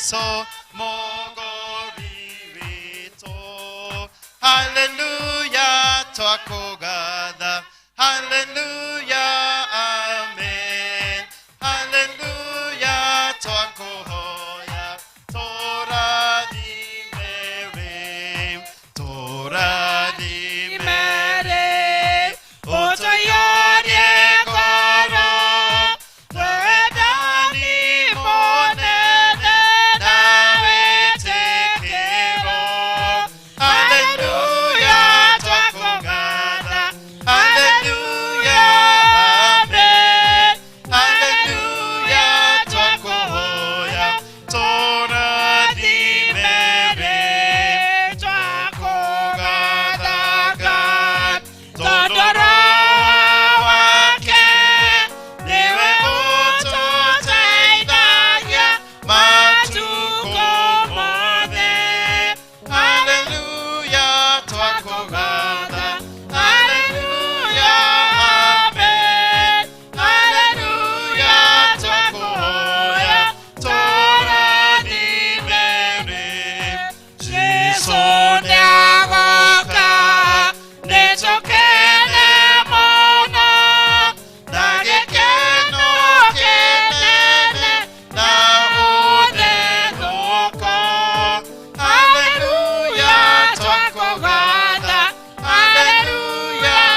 Jesu Mũgũri witũ. Hallelujah, twakũgatha. Hallelujah, amen. Hallelujah, twakũhoya. Tũrathime we, tũrathime Mere, ũtũiyũrie ngoro, wendani mũnene na wĩtĩkĩro. Hallelujah, twakũgatha. Hallelujah, amen. Hallelujah, twakũhoya. Tũrathime we, Twakũgatha Ngai, tondũ Roho wake nĩwe ũtũteithagia matukũ mothe. Hallelujah, twakũgatha. Hallelujah, amen. Hallelujah, twakũhoya. Tũrathime we. Jesu nĩagoka, nĩtũkene mũno, na gĩkeno kĩnene na ũthethũko. Hallelujah, twakũgatha. Hallelujah,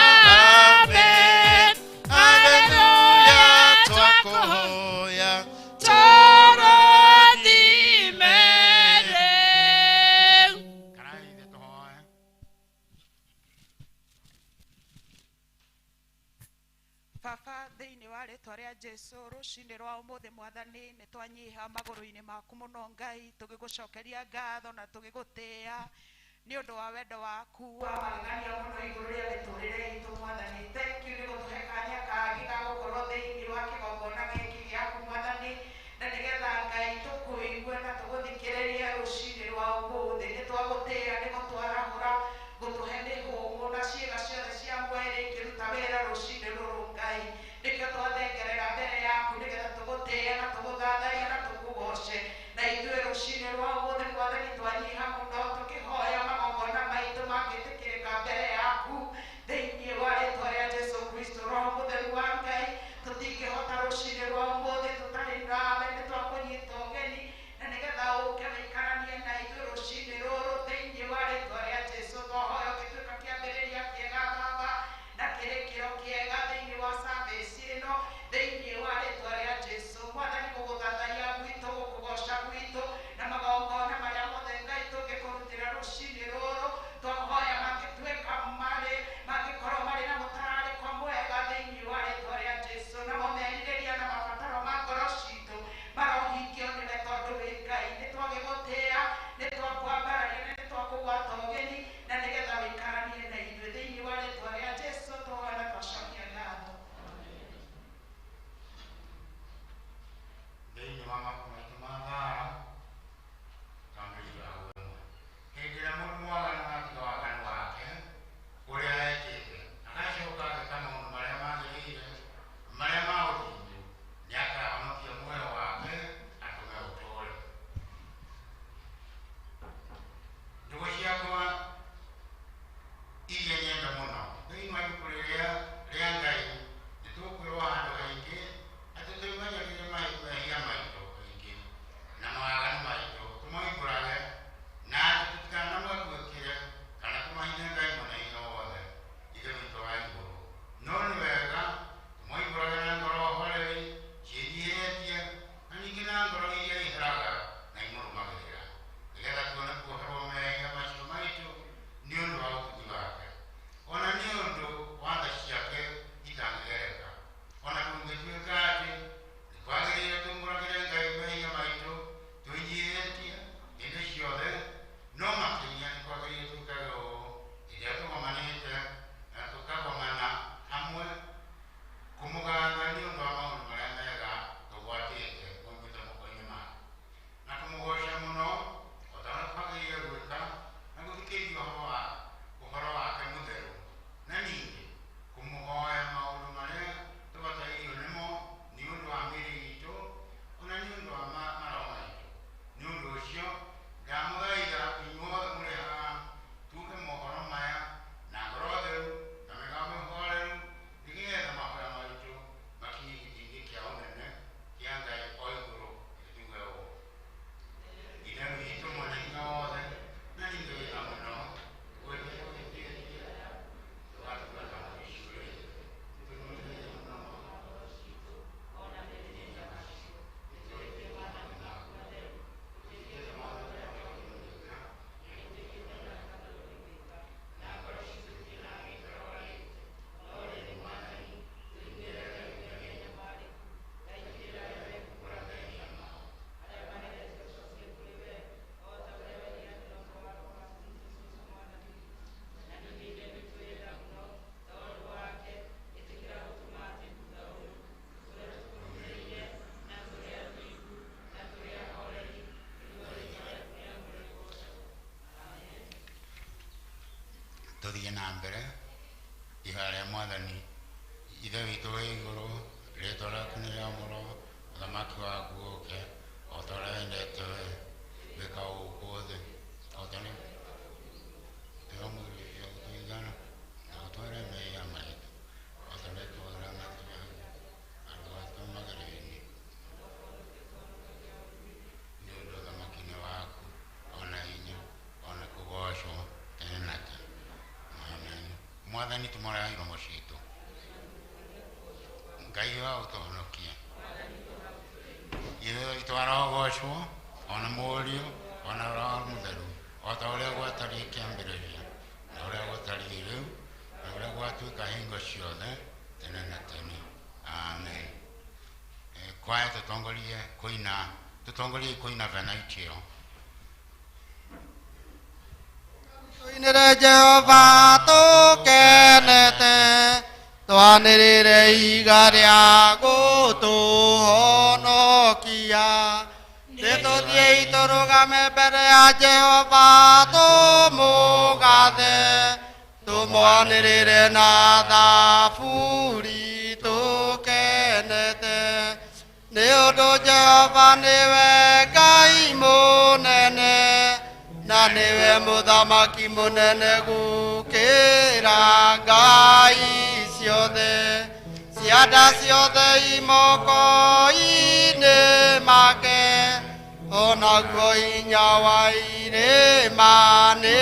amen. Hallelujah, twakũhoya. Tũrathime rĩu. Karai thĩ tũhoe. Baba, thĩinĩ wa rĩtwa rĩa Jesu, rũcinĩ rwa ũmũthĩ, Mwathani, nĩ twanyiha magũrũ-inĩ maku mũno, Ngai, tũgĩgũcokeria ngatho na tũgĩgũtĩĩa nĩ ũndũ wa wendo waku wa magegania mũno igũrũ rĩa mĩtũrĩre itũ. Mwathani, thank you nĩ gũtũhe kanya kangĩ ga gũkorwo thĩinĩ wa kĩgongona gĩkĩ gĩaku, Mwathani, na nĩgetha, Ngai, tũkũigue na tũgũthikĩrĩrie rũcinĩ rwa ũmũthĩ. Nĩ twagũtĩĩa nĩ gũtwarahũra, gũtũhe mĩhũmũ na ciĩga ciothe cia mwĩrĩ ikĩruta wĩra rũcinĩ rũrũ. Ngai, nĩkĩo twathengerera mbere yaku nĩgetha tũgũtĩĩe na tũgũthathaiye na tũkũgoce. Na ithuĩ rũcinĩ rwa ũmũthĩ, Mwathani, twanyiha mũno tũkĩhoya magongona maitũ mangĩtĩkĩrĩka mbere yaku thĩinĩ wa rĩtwa rĩa Jesu Kristo. Roho Mũtheru wa Ngai, tũtingĩhota rũcinĩ rwa ũmũthĩ tũtarĩ nawe. Nĩ twakũnyita Mwathani tumũra iromo citũ. Ngai wa ũtũhonokie. Ithe witũ arogocwo, ona Mũriũ, ona Roho Mũtheru, o ta ũrĩa gwatariĩ kĩambĩrĩria, na ũrĩa gũtariĩ rĩu, na ũrĩa gwatuĩka hingo ciothe, tene na tene. Amen. Kwaya tũtongorie kũina, tũtongorie kũina venaiti ĩyo. Tũinĩre Jehova tũkenete, twanĩrĩre ihiga rĩa gũtũhonokia. Nĩtũthiĩi tũrũgame mbere ya Jehova tũmũgathe, tũmwanĩrĩre na thaburi tũkenete. Nĩ ũndũ Jehova nĩwe Ngai mũnene, na nĩwe mũthamaki mũnene gũkĩra ngai ciothe. Cianda ciothe imoko-inĩ make, onaguo hinya wa irĩma nĩ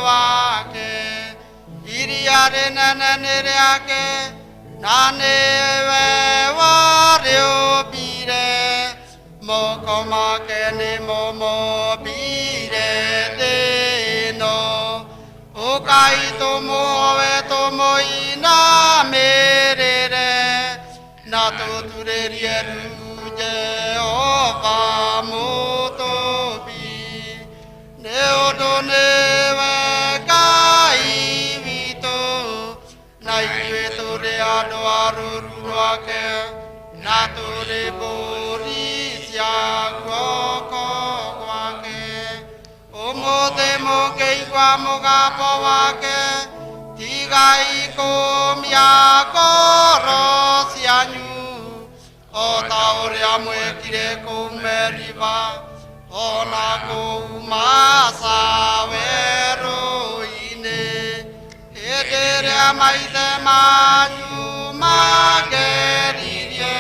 wake. Iria rĩnene nĩ rĩake, na nĩwe warĩũmbire. Moko make nĩmo mombire thĩ ĩno. Ũkai tũmũhoe tũmũinamĩrĩre, na tũturĩrie ru Jehova mũtũmbi. Nĩ ũndũ nĩwe Ngai witũ, na ithuĩ tũrĩ andũ a rũũru rwake, na tũrĩ mbũri cia guoko gwake. Ũmũthĩ mũngĩigua mũgambo wake, tigai kũũmia ngoro cianyu, o ta ũrĩa mwekire kũu Meriba, ona kũu Masa werũ-inĩ, hĩndĩ ĩrĩa maithe manyu mangeririe,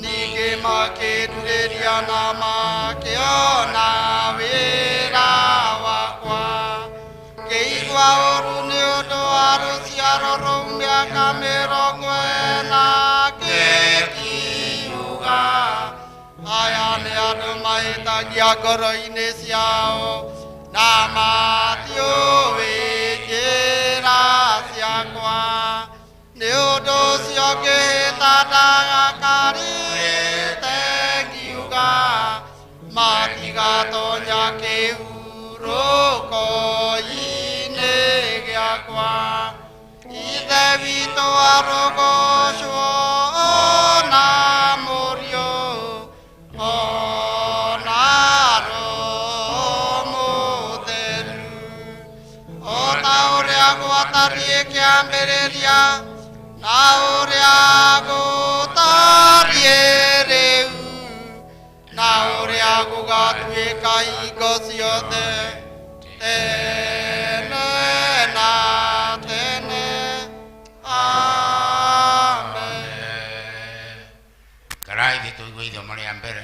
ningĩ makĩndurĩria na makĩona wĩra wakwa. Ngĩigua ũũru nĩ ũndũ wa rũciaro rũu mĩaka 40, ngĩkiuga, aya nĩ andũ mahĩtagia ngoro-inĩ ciao, na matiũĩ njĩra ciakwa. Nĩ ũndũ ũcio ngĩhĩta ndarakarĩte ngiuga, matigatonya kĩhurũko-inĩ gĩakwa. Ithe witũ arogocwo ona Mũriũ, ona Roho Mũtheru, o ta ũrĩa gwatariĩ kĩambĩrĩria, na ũrĩa gũtariĩ rĩu, na ũrĩa gũgatuĩka hingo ciothe, tene na tene. Amen. Karai thĩ tũigue ithomo rĩa mbere.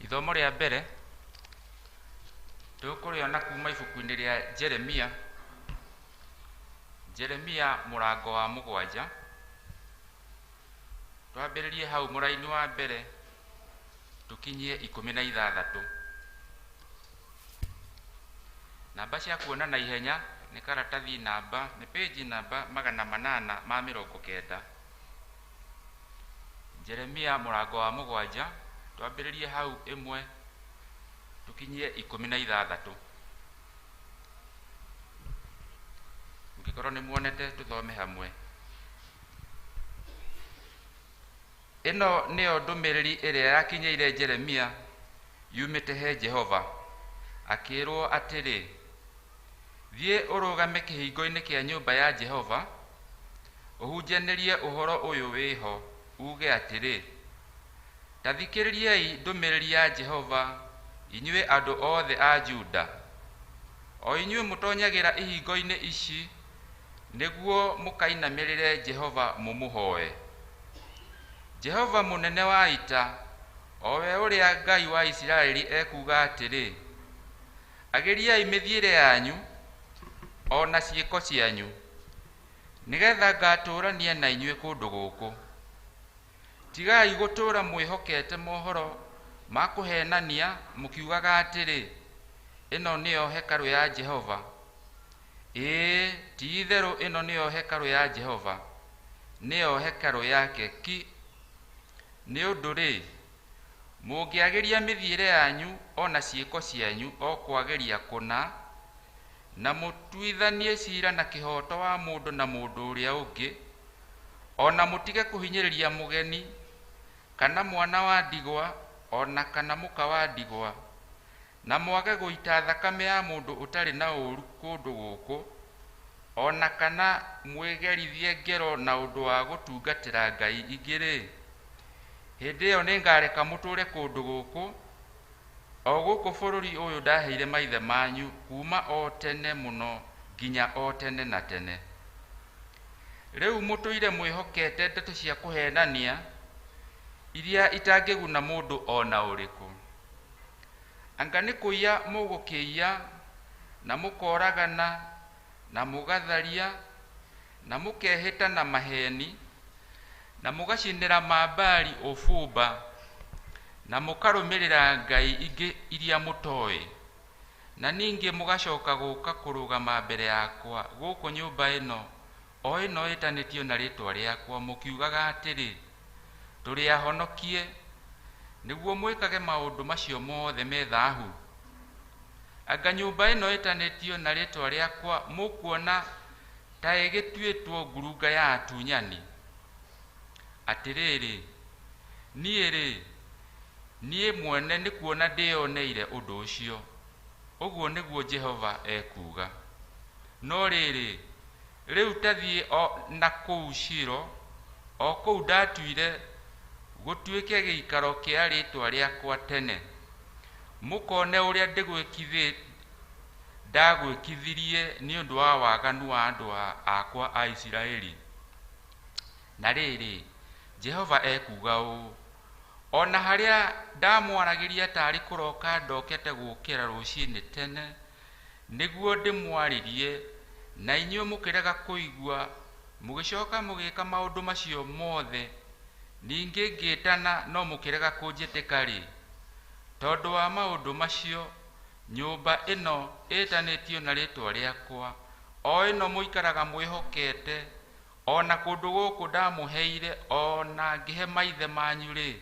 Ithomo rĩa mbere tũkũrĩona kuma ibuku-inĩ rĩa Jeremia, Jeremia mũrango wa 7. Twambĩrĩrie hau mũraini wa mbere tũkinyie 16. Namba cia kuona na ihenya nĩ karatathi namba, nĩ page namba 890. Jeremia mũrango wa 7, twambĩrĩrie hau 1 tũkinyie 16. Mũngĩkorwo nĩ muonete tũthome hamwe. Ĩno nĩyo ndũmĩrĩri ĩrĩa yakinyĩire Jeremia yumĩte he Jehova, akĩĩrwo atĩrĩ, thiĩ ũrũgame kĩhingo-inĩ kĩa nyũmba ya Jehova, ũhunjanĩrie ũhoro ũyũ wĩho, uge atĩrĩ, Ta thikĩrĩriai ndũmĩrĩri ya Jehova, inyuĩ andũ othe a Juda, o inyuĩ mũtonyagĩra ihingo-inĩ ici nĩguo mũkainamĩrĩre Jehova mũmũhoe. Jehova mũnene wa ita, o we ũrĩa Ngai wa Isiraeli ekuuga atĩrĩ, agĩriai mĩthiĩre yanyu o na ciĩko cianyu, nĩgetha ngatũũrania na inyuĩ kũndũ gũkũ. Tigai gũtũũra mwĩhokete mohoro ma kũheenania mũkiugaga atĩrĩ, ĩno nĩyo hekarũ ya Jehova, ĩĩ ti-itherũ ĩno nĩyo hekarũ ya Jehova, nĩyo hekarũ yake ki. Nĩ ũndũ-rĩ, mũngĩagĩria mĩthiĩre yanyu o na ciĩko cianyu o kwagĩria kũna, na mũtuithanie ciira na kĩhooto wa mũndũ na mũndũ ũrĩa ũngĩ, o na mũtige kũhinyĩrĩria mũgeni kana mwana wa ndigwa o na kana mũka wa ndigwa, na mwage gũita thakame ya mũndũ ũtarĩ na ũũru kũndũ gũkũ, o na kana mwĩgerithie ngero na ũndũ wa gũtungatĩra ngai ingĩ-rĩ, hĩndĩ ĩyo nĩngareka mũtũũre kũndũ gũkũ, o gũkũ bũrũri ũyũ ndaheire maithe manyu kuuma o tene mũno nginya o tene na tene. Rĩu mũtũire mwĩhokete ndeto cia kũheenania iria itangĩguna mũndũ o na ũrĩkũ. Anga nĩ kũiya mũgũkĩiya, na mũkooragana, na mũgatharia, na mũkehĩta na maheeni, na mũgacinĩra Mabaali ũbumba, na mũkarũmĩrĩra ngai ingĩ iria mũtoĩ, na ningĩ mũgacoka gũka kũrũgama mbere yakwa gũkũ nyũmba ĩno, o ĩno ĩtanĩtio na rĩĩtwa rĩakwa, mũkiugaga atĩrĩ, tũrĩ ahonokie, nĩguo mwĩkage maũndũ macio mothe me thaahu. Anga nyũmba ĩno ĩtanĩtio na rĩĩtwa rĩakwa mũkuona ta ĩgĩtuĩtwo ngurunga ya atunyani? Atĩrĩrĩ, niĩ-rĩ, niĩ mwene nĩ kuona ndĩoneire ũndũ ũcio, ũguo nĩguo Jehova ekuuga. No rĩrĩ, rĩu ta thiĩ o na kũu Shilo, o kũu ndatuire gũtuĩke gĩikaro kĩa rĩĩtwa rĩakwa tene, mũkone ũrĩa ndagwĩkithirie nĩ ũndũ wa waganu wa andũ akwa a Isiraeli. Na rĩrĩ, Jehova ekuuga ũũ, o na harĩa ndamwaragĩria tarĩ kũroka ndokete gũũkĩra rũcinĩ tene nĩguo ndĩmwarĩrie, na inyuĩ mũkĩrega kũigua, mũgĩcoka mũgĩka maũndũ macio mothe, ningĩ ngĩĩtana no mũkĩrega kũnjĩtĩka-rĩ, tondũ wa maũndũ macio nyũmba ĩno ĩtanĩtio na rĩĩtwa rĩakwa, o ĩno mũikaraga mwĩhokete, o na kũndũ gũkũ ndamũheire o na ngĩhe maithe manyu-rĩ,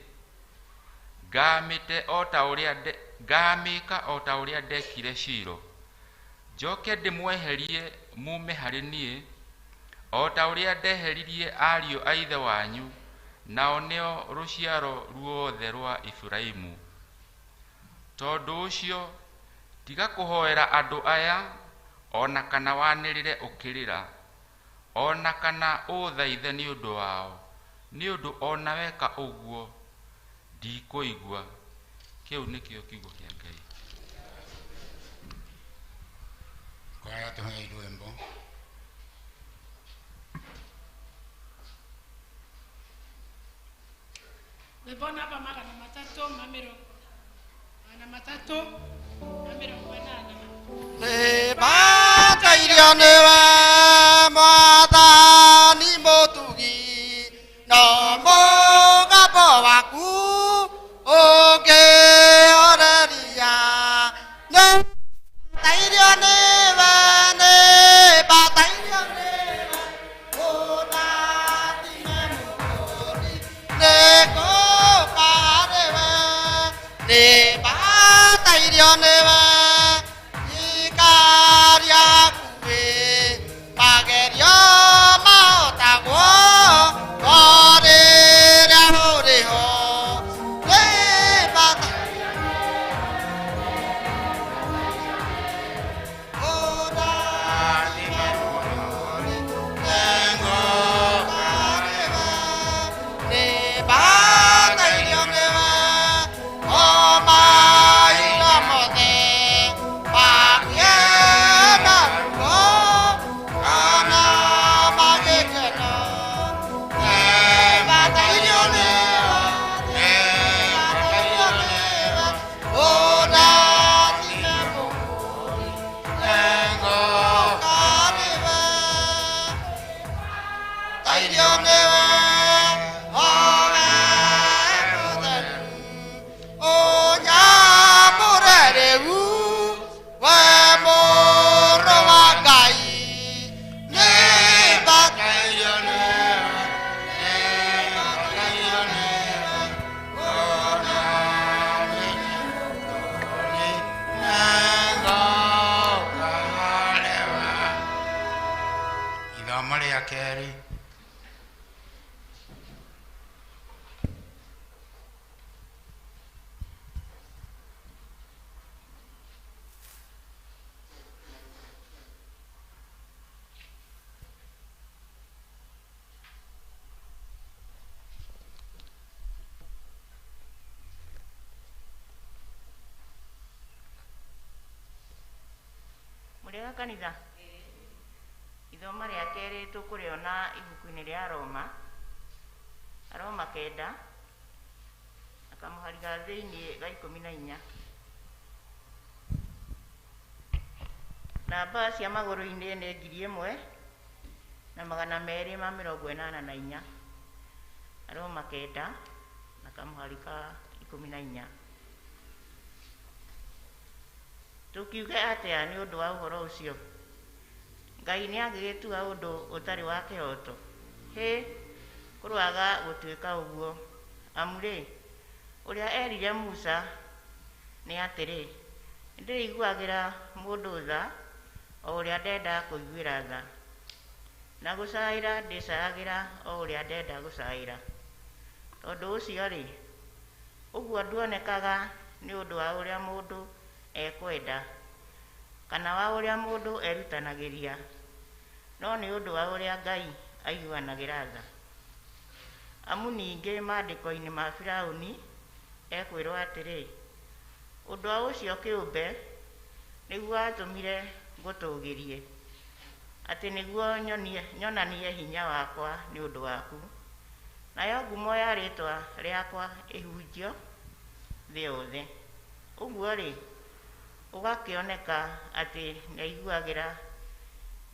ngamĩte o ta ũrĩa ngamĩka o ta ũrĩa ndekire Shilo, njoke ndĩmweherie mume harĩ niĩ, o ta ũrĩa ndeheririe ariũ a ithe wanyu, nao nĩo rũciaro ruothe rwa Efiraimu. Tondũ ũcio tiga kũhoera andũ aya, o na kana wanĩrĩre ũkĩrĩra, o na kana ũũthaithe nĩ ũndũ wao, nĩ ũndũ o na weka ũguo ndikũigua. Kĩu nĩkĩo kiugo kĩa Ngai. Kwaya tũhei rwĩmbo. Rwĩmbo namba 380. Nĩbatairio nĩwe Mwathani mũtugi, no mũgambo waku ũngĩhoreria. Nĩbatairio nĩwe, nĩbatairio nĩwe, ũndathime mũkũũri, nĩngũka harĩ we. Nĩbatairio nĩwe, ikaria hakuhĩ, Bataairio nĩwe o we mũtheru ũnyamũre rĩu we mũrũ wa Ngai nĩ batairio nĩwe nĩ batairio nĩwe Ithomo rĩa kerĩ. Mũrĩega kanitha. Ithomo rĩa kerĩ tũkũrĩona ibuku-inĩ rĩa Roma, Roma 9 na kamũhari ga thĩiniĩ ga 14. Namba cia magũrũ-inĩ nĩ 1284. Roma 9 na kamũhari ka 14. Tũkiuge atĩa nĩ ũndũ wa ũhoro ũcio? Ngai nĩ angĩgĩtua ũndũ ũtarĩ wa kĩhooto? Hĩ, kũroaga gũtuĩka ũguo! Amu rĩ, ũrĩa erire Musa nĩ atĩrĩ, nĩndĩrĩiguagĩra mũndũ tha o ũrĩa ndenda kũiguĩra tha, na gũcaĩra ndĩcaagĩra o ũrĩa ndenda gũcaĩra. Tondũ ũcio rĩ, ũguo nduonekaga nĩ ũndũ wa ũrĩa mũndũ ekwenda kana wa ũrĩa mũndũ erutanagĩria, no nĩ ũndũ wa ũrĩa Ngai aiguanagĩra tha. Amu ningĩ maandĩko-inĩ ma Firaũni ekwĩrwo atĩrĩ, ũndũ wa ũcio kĩũmbe nĩguo watũmire ngũtũũgĩrie, atĩ nĩguo nyonanie hinya wakwa nĩ ũndũ waku, nayo ngumo ya rĩĩtwa rĩakwa ĩhunjio thĩ yothe. Ũguo rĩ, ũgakĩoneka atĩ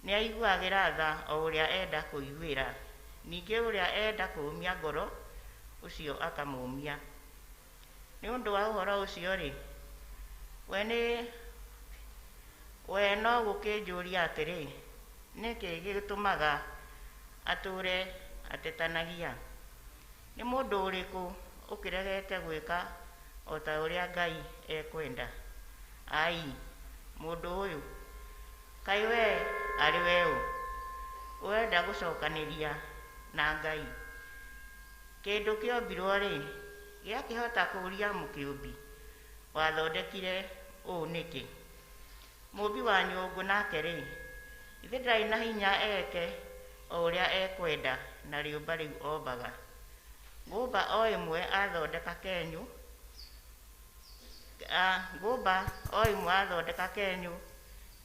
nĩaiguagĩra tha o ũrĩa enda kũiguĩra, ningĩ ũrĩa enda kũũmia ngoro ũcio akamũũmia. Nĩ ũndũ wa ũhoro ũcio rĩ, we no gũkĩnjũria atĩrĩ, nĩkĩ gĩtũmaga atũũre atetanagia? Nĩ mũndũ ũrĩkũ ũkĩregete gwĩka o ta ũrĩa Ngai ekwenda? Ai, mũndũ ũyũ, kaĩ we arĩ we ũ ũrenda gũcokanĩria na Ngai? Kĩndũ kĩombirwo rĩ, gĩakĩhota kũũria mũkĩũmbi, wathondekire ũũ nĩkĩ? Mũũmbi wa nyũngũ nake rĩ, ithe ndarĩ na hinya eke o ũrĩa ekwenda na rĩũmba rĩu ombaga. Ngũmba o ĩmwe athondeka kenyũ, ngũmba o ĩmwe athondeka kenyũ,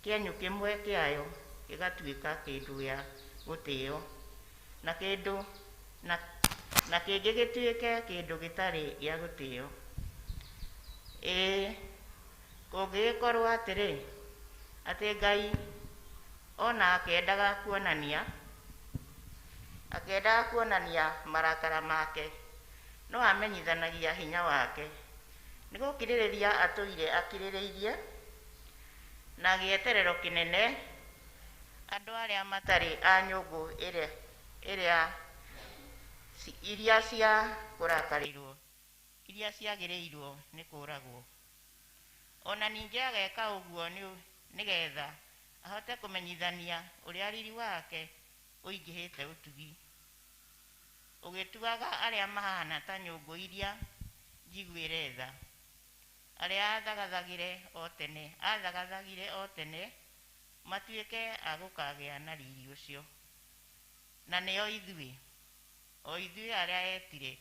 kĩenyũ kĩmwe kĩayo gĩgatuĩka kĩndũ gĩa gũtĩo, na kĩndũ na kĩngĩ gĩtuĩke kĩndũ gĩtarĩ gĩa gũtĩo. Ĩĩ, kũngĩgĩkorwo atĩrĩ, atĩ Ngai ona akĩendaga kuonania marakara make, no amenyithanagia hinya wake, nĩ gũkirĩrĩria atũire akirĩrĩirie na gĩeterero kĩnene andũ arĩa matarĩ a nyũngũ ĩrĩa iria cia kũrakarĩrwo, iria ciagĩrĩirwo nĩ kũũragwo. Ona ningĩ ageka ũguo nĩgetha ahote kũmenyithania ũrĩa riri wake ũingĩhĩte ũtugi, ũgĩtuaga arĩa mahana ta nyũngũ iria njiguĩre tha, arĩa athagathagire o tene matuĩke a gũkagĩa na riri ũcio. Na nĩo ithuĩ, o ithuĩ arĩa etire,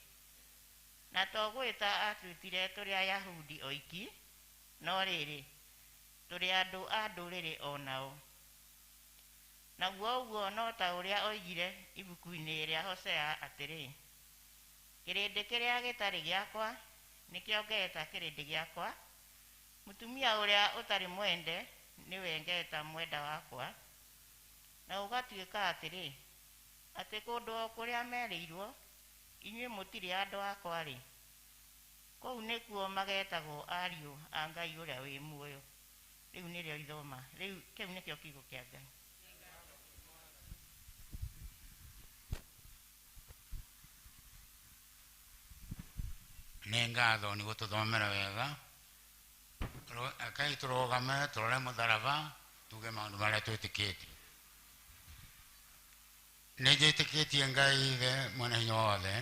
na to gwĩta atwĩtire tũrĩ Ayahudi oiki, no rĩrĩ, tũrĩ andũ a ndũrĩrĩ o nao. Naguo ũguo no ta ũrĩa oigire ibuku-inĩ rĩa Hosea atĩrĩ, kĩrĩndĩ kĩrĩa gĩtarĩ gĩakwa nĩkĩo ngeeta kĩrĩndĩ gĩakwa, mũtumia ũrĩa ũtarĩ mwende nĩwe ngeeta mwenda wakwa. Na gũgatuĩka atĩrĩ, Atĩ kũndũ o kũrĩa merĩirwo, inyuĩ mũtirĩ andũ akwa-rĩ, kũu nĩkuo magetagwo ariũ a Ngai ũrĩa wĩ muoyo. Rĩu nĩrĩo ithoma. Rĩu kĩu nĩkĩo kiugo kĩa Ngai. Nĩ ngatho nĩ gũtũthomera wega. Rekei tũrũgame tũrore mũtharaba tuge maũndũ marĩa twĩtĩkĩtie. Nĩ njĩtĩkĩtie Ngai Ithe mwene hinya wothe,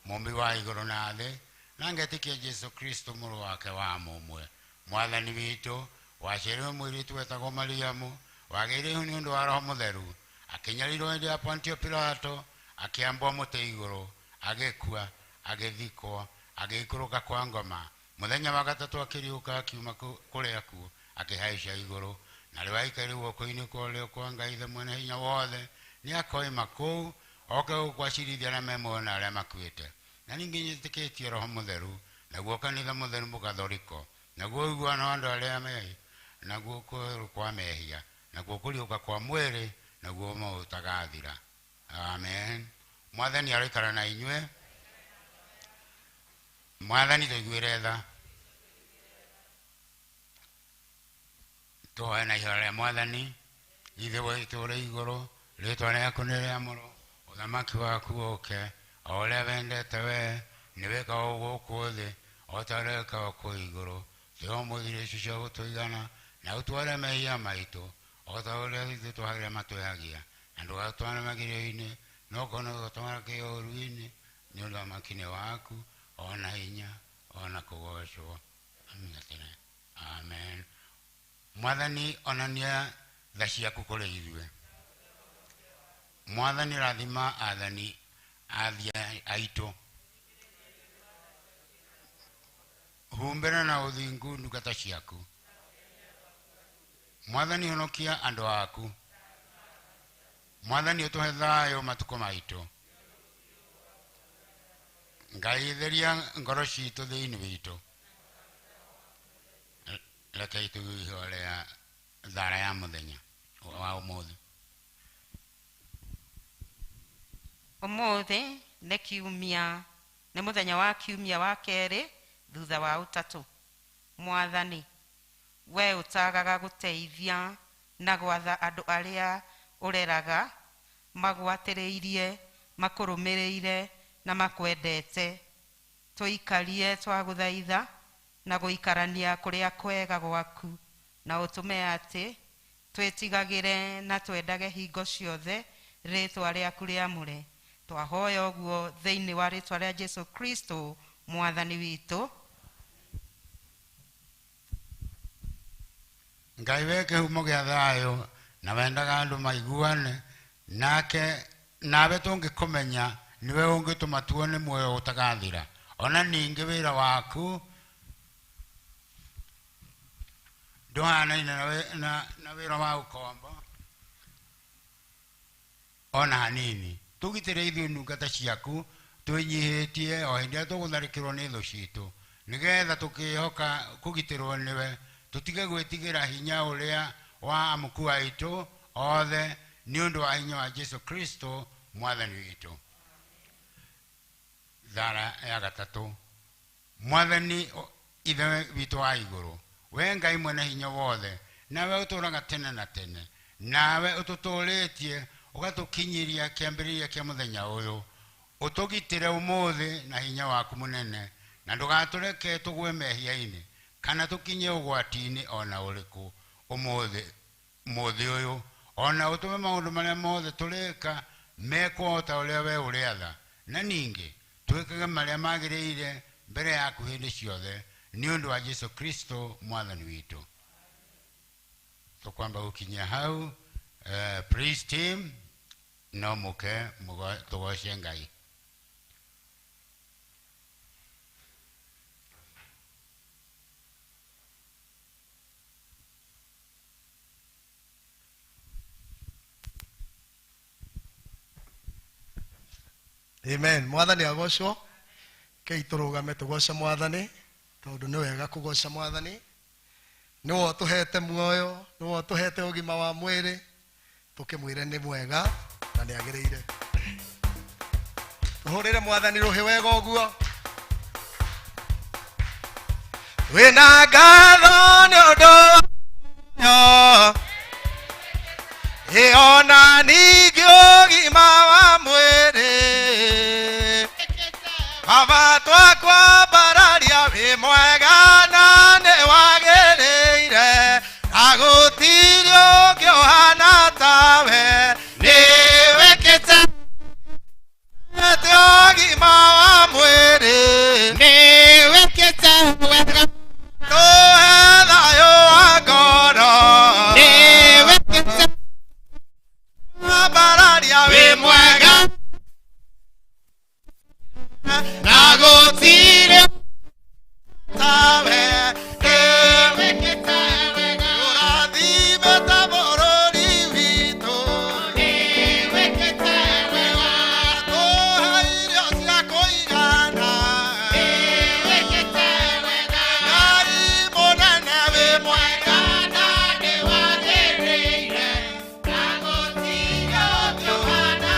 mũmbi wa igũrũ na thĩ, na ngetĩkia Jesu Kristo mũrũ wake wa mũmwe, mwathani witũ, waciarirwo mũirĩtu wetagwo Mariamu, wagĩire ihu nĩ ũndũ wa Roho Mũtheru, akĩnyarirwo hĩndĩ ya Pontio Pilato, akĩambwo mũtĩ igũrũ, agĩkua, agĩthikwo, agĩikũrũka kwa ngoma. Mũthenya wa gatatũ akĩriũka akiuma kũrĩa akuũ, akĩhaica igũrũ, na rĩu aikaire guoko-inĩ kwa ũrĩo kwa Ngai Ithe mwene hinya wothe. Nĩ akoima kũu oke gũkũ acirithia arĩa me muoyo na arĩa makuĩte. Na ningĩ nyĩtĩkĩtie Roho Mũtheru, naguo kanitha mũtheru mũgathoriko, naguo ũiguano wa andũ arĩa mehi, naguo kwerũ kwa mehia, naguo kũriũka kwa mwĩrĩ, naguo muoyo ũtagathira. Amen. Mwathani aroikara na inyuĩ. Mwathani tũiguĩre tha. Tũhoe na ihoya rĩa Mwathani. Ithe witũ ũrĩ igũrũ, rĩtwa rĩaku nĩ rĩamũrwo, ũthamaki waku ũke, o ũrĩa wendete we nĩ wĩkagwo gũkũ thĩ o ta ũrĩa wĩkagwo kũu igũrũ. Tũhe ũmũthĩ irio icio cia gũtũigana, na ũtware mehia maitũ o ta ũrĩa ithuĩ twahagĩra matwĩhagia, na ndũgatũtware magerio-inĩ, no ũkona kĩũru-inĩ, nĩ ũndũ ũthamaki nĩ waku, ona hinya, ona kũgocwo. Amina tene. Amen. Mwathani onania tha ciaku kũrĩ ithuĩ. Mwathani rathima athani athia aitũ. Humbĩra na ũthingu ndungata ciaku. Mwathani honokia andũ aku. Mwathani ũtũhe thayũ matukũ maitũ. Ngai theria ngoro citũ thĩinĩ witũ. Rekei tũigue ihoya rĩa thara ya mũthenya wa ũmũthĩ. Ũmũthĩ nĩ kiumia, nĩ mũthenya wa kiumia wa kerĩ thutha wa ũtatũ. Mwathani, we ũtagaga gũteithia na gwatha andũ arĩa ũreraga, magwatĩrĩirie, makũrũmĩrĩire na makwendete. Tũikarie twagũthaitha na gũikarania kũrĩa kwega gwaku, na ũtũme atĩ twĩtigagĩre na twendage hingo ciothe rĩtwa rĩaku rĩamũre. Twahoya ũguo thĩinĩ wa rĩtwa rĩa Jesu Kristo mwathani witũ. Ngai we kĩhumo gĩa thayũ na wendaga andũ maiguane nake, nawe tũngĩkũmenya nĩwe ũngĩtũma tuone muoyo ũtagathira. Ona ningĩ wĩra waku ndũhanaine na wĩra wa ũkombo ona hanini. Tũgitĩre ithuĩ ndungata ciaku twĩnyihĩtie o hĩndĩ ĩrĩa tũgũtharĩkĩrwo nĩ thũ citũ, nĩgetha tũkĩhoka kũgitĩrwo nĩwe, tũtige gwĩtigĩra hinya ũrĩa wa amuku aitũ othe, nĩ ũndũ wa hinya wa Jesu Kristo mwathani witũ. Thara ya gatatũ. Mwathani Ithe witũ wa igũrũ, we Ngai mwene hinya wothe, nawe ũtũũraga tene na tene, nawe ũtũtũũrĩtie ũgatũkinyĩria kĩambĩrĩria kĩa mũthenya ũyũ. Ũtũgitĩre ũmũthĩ na hinya waku mũnene, na ndũgatũreke tũgwe mehia-inĩ kana tũkinye ũgwati-inĩ ona ũrĩkũ ũmũthĩ ũyũ, ona ũtũme maũndũ marĩa mothe tũrĩka mekwo o ta ũrĩa we ũrĩatha, na ningĩ twĩkage marĩa magĩrĩire mbere yaku hĩndĩ ciothe, nĩ ũndũ wa Jesu Kristo mwathani witũ. Tũkwamba gũkinyia hau. Praise team, no mũke tũgoce Ngai. Amen. Mwathani agocwo. Kei tũrũgame tũgoce mwathani, tondũ nĩ wega kũgoca mwathani. Nĩwe ũtũhete muoyo, nĩwe ũtũhete ũgima wa mwĩrĩ, tũkĩmwĩre nĩ mwega na nĩ agĩrĩire. Tũhũrĩre mwathani rũhĩ wega ũguo. Wĩna ngatho nĩ ũndũ wa ĩ ona ningĩ ũgima wa mwĩrĩ. Baba twakwambararia wĩ mwega na nĩ wagĩrĩire, na gũtirĩ ũngĩ ũhana tawe. Nĩ wĩkĩte ũgima wa mwĩrĩ, nĩ wĩkĩte wega, tũhe thayũ wa ngoro, nĩ wĩkĩte ambararia wĩ mwega na gũtirĩ tawe. Nĩ wĩkĩte wega, ũrathimĩte bũrũri witũ, nĩ wĩkĩte wega, tũhe irio cia kũigana, nĩ wĩkĩte wega, Ngai mũnene wĩ mwega na nĩ wagĩrĩire, na gũtirĩ ũngĩ ũhana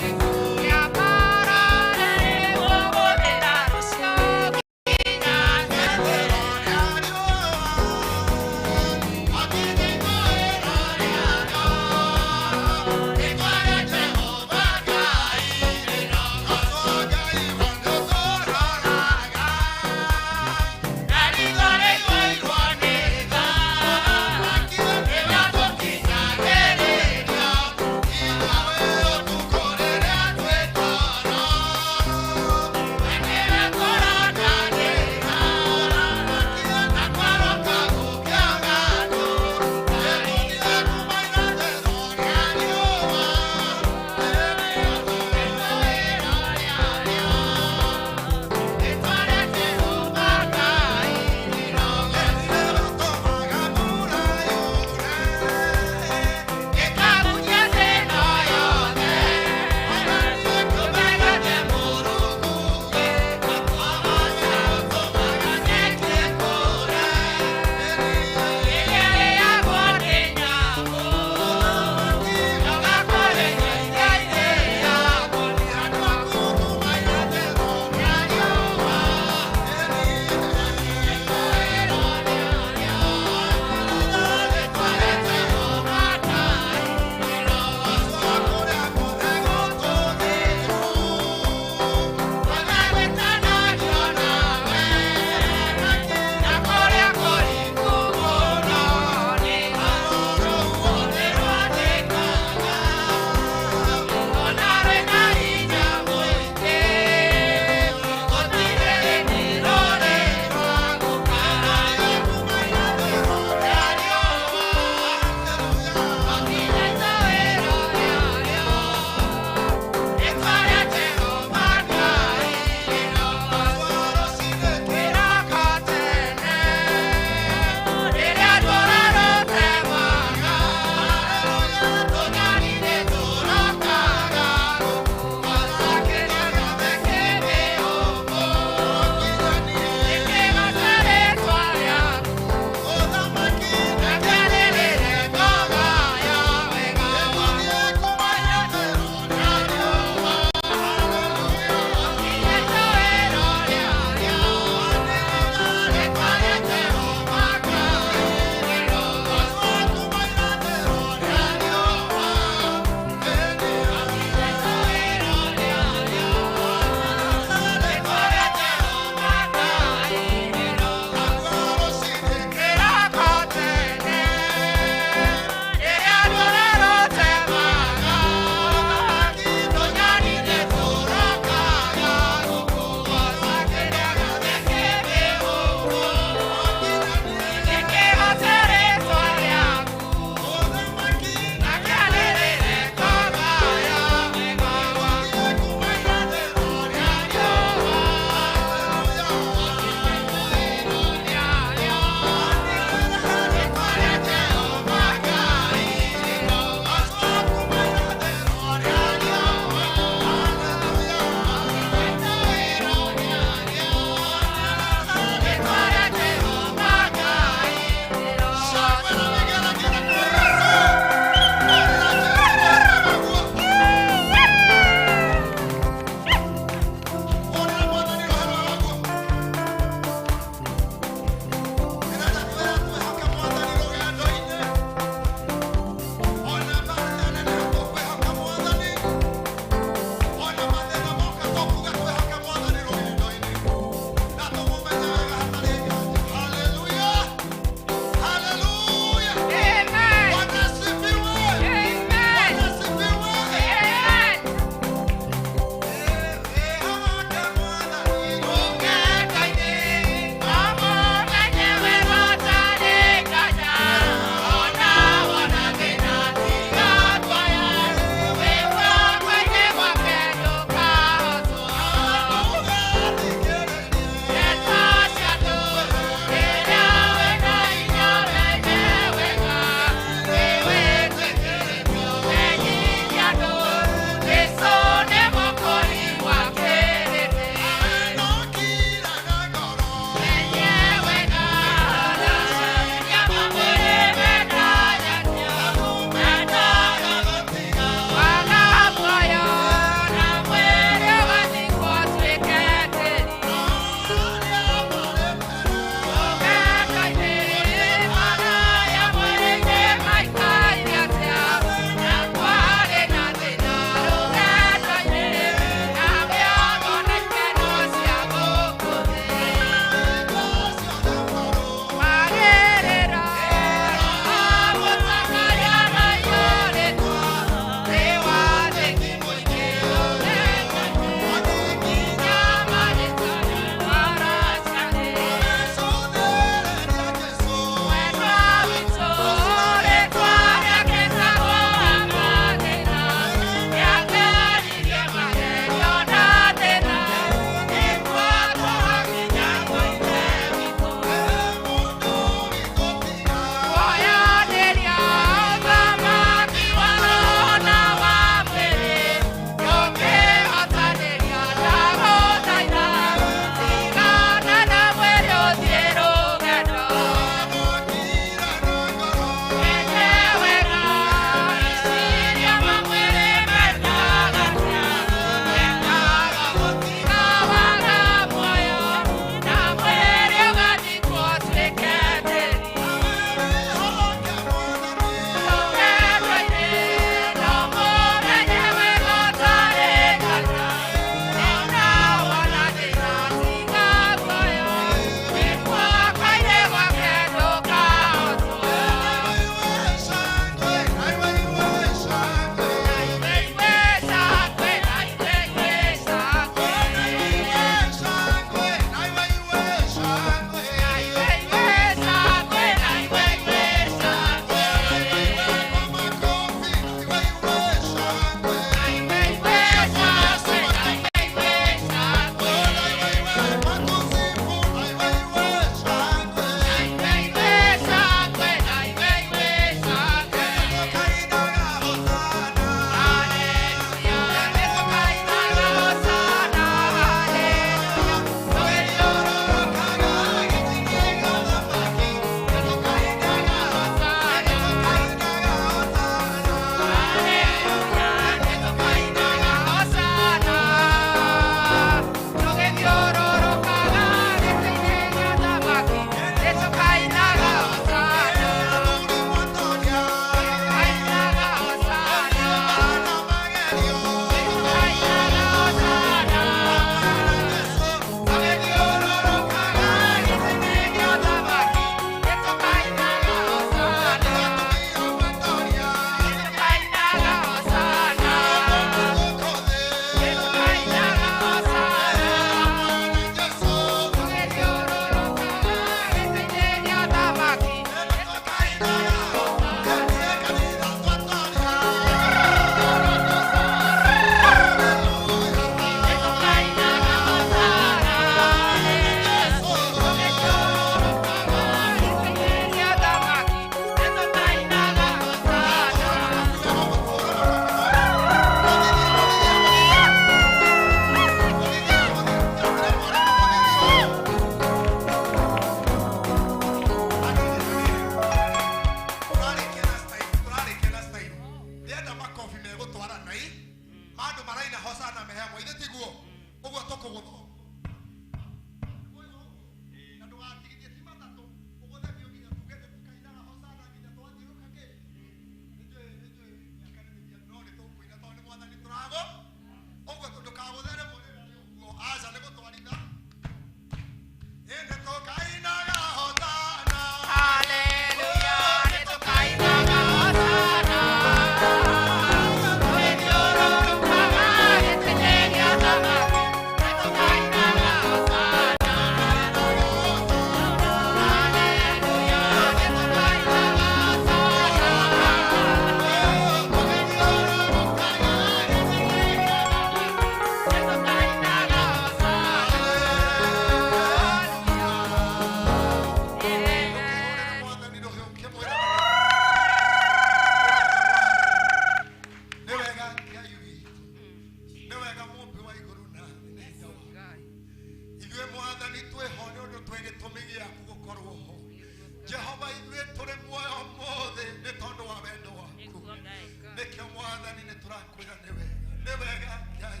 Mwathani nĩ tũrakwĩra nĩ wega, nĩ wega Ngai.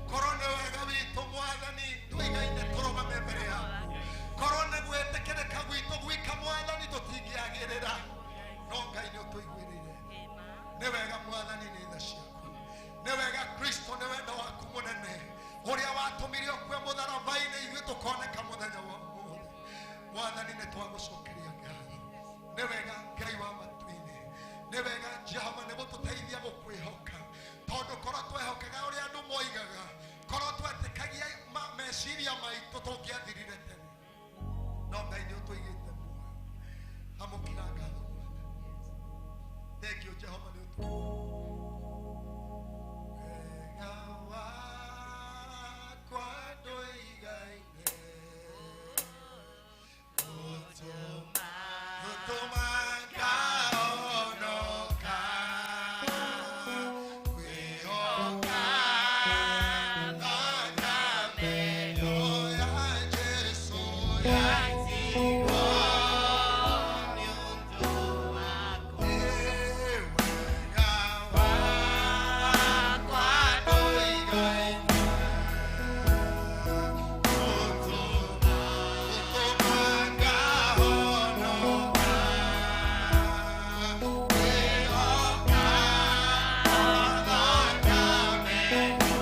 Korwo nĩ wega witũ Mwathani tũigaine tũrũgame mbere yaku. Korwo nĩ gwĩtĩkĩrĩka gwitũ gwika Mwathani tũtingĩagĩrĩra, no Ngai nĩ ũtũiguĩrĩire. Nĩ wega Mwathani nĩ tha ciaku, nĩ wega Kristo nĩ wendo waku mũnene ũrĩa watũmire ũkue mũtharaba-inĩ ithuĩ tũkoneka mũthenya wa ũmũthĩ. Mwathani nĩ twagũcokeria ngatho. Nĩ wega Ngai wa matu-inĩ, nĩ wega Jehova nĩ gũtũteithia gũkwĩhoka, tondũ korwo twehokaga ũrĩa andũ moigaga, korwo twetĩkagia meciria maitũ tũngĩathirire tene. No Ngai nĩ ũtũigĩte muoyo. Amũkĩra ngatho Mwathani. Thank you Jehova nĩ ũtũigĩte. Wega wakwa ndũigaine, gũtũma ngahonoka, kwĩhoka thakame ĩyo ya Jesũ yatigwo nĩ ũndũ wakwa. Wega wakwa ndũigaine, gũtũma ngahonoka, kwĩhoka thakame ĩyo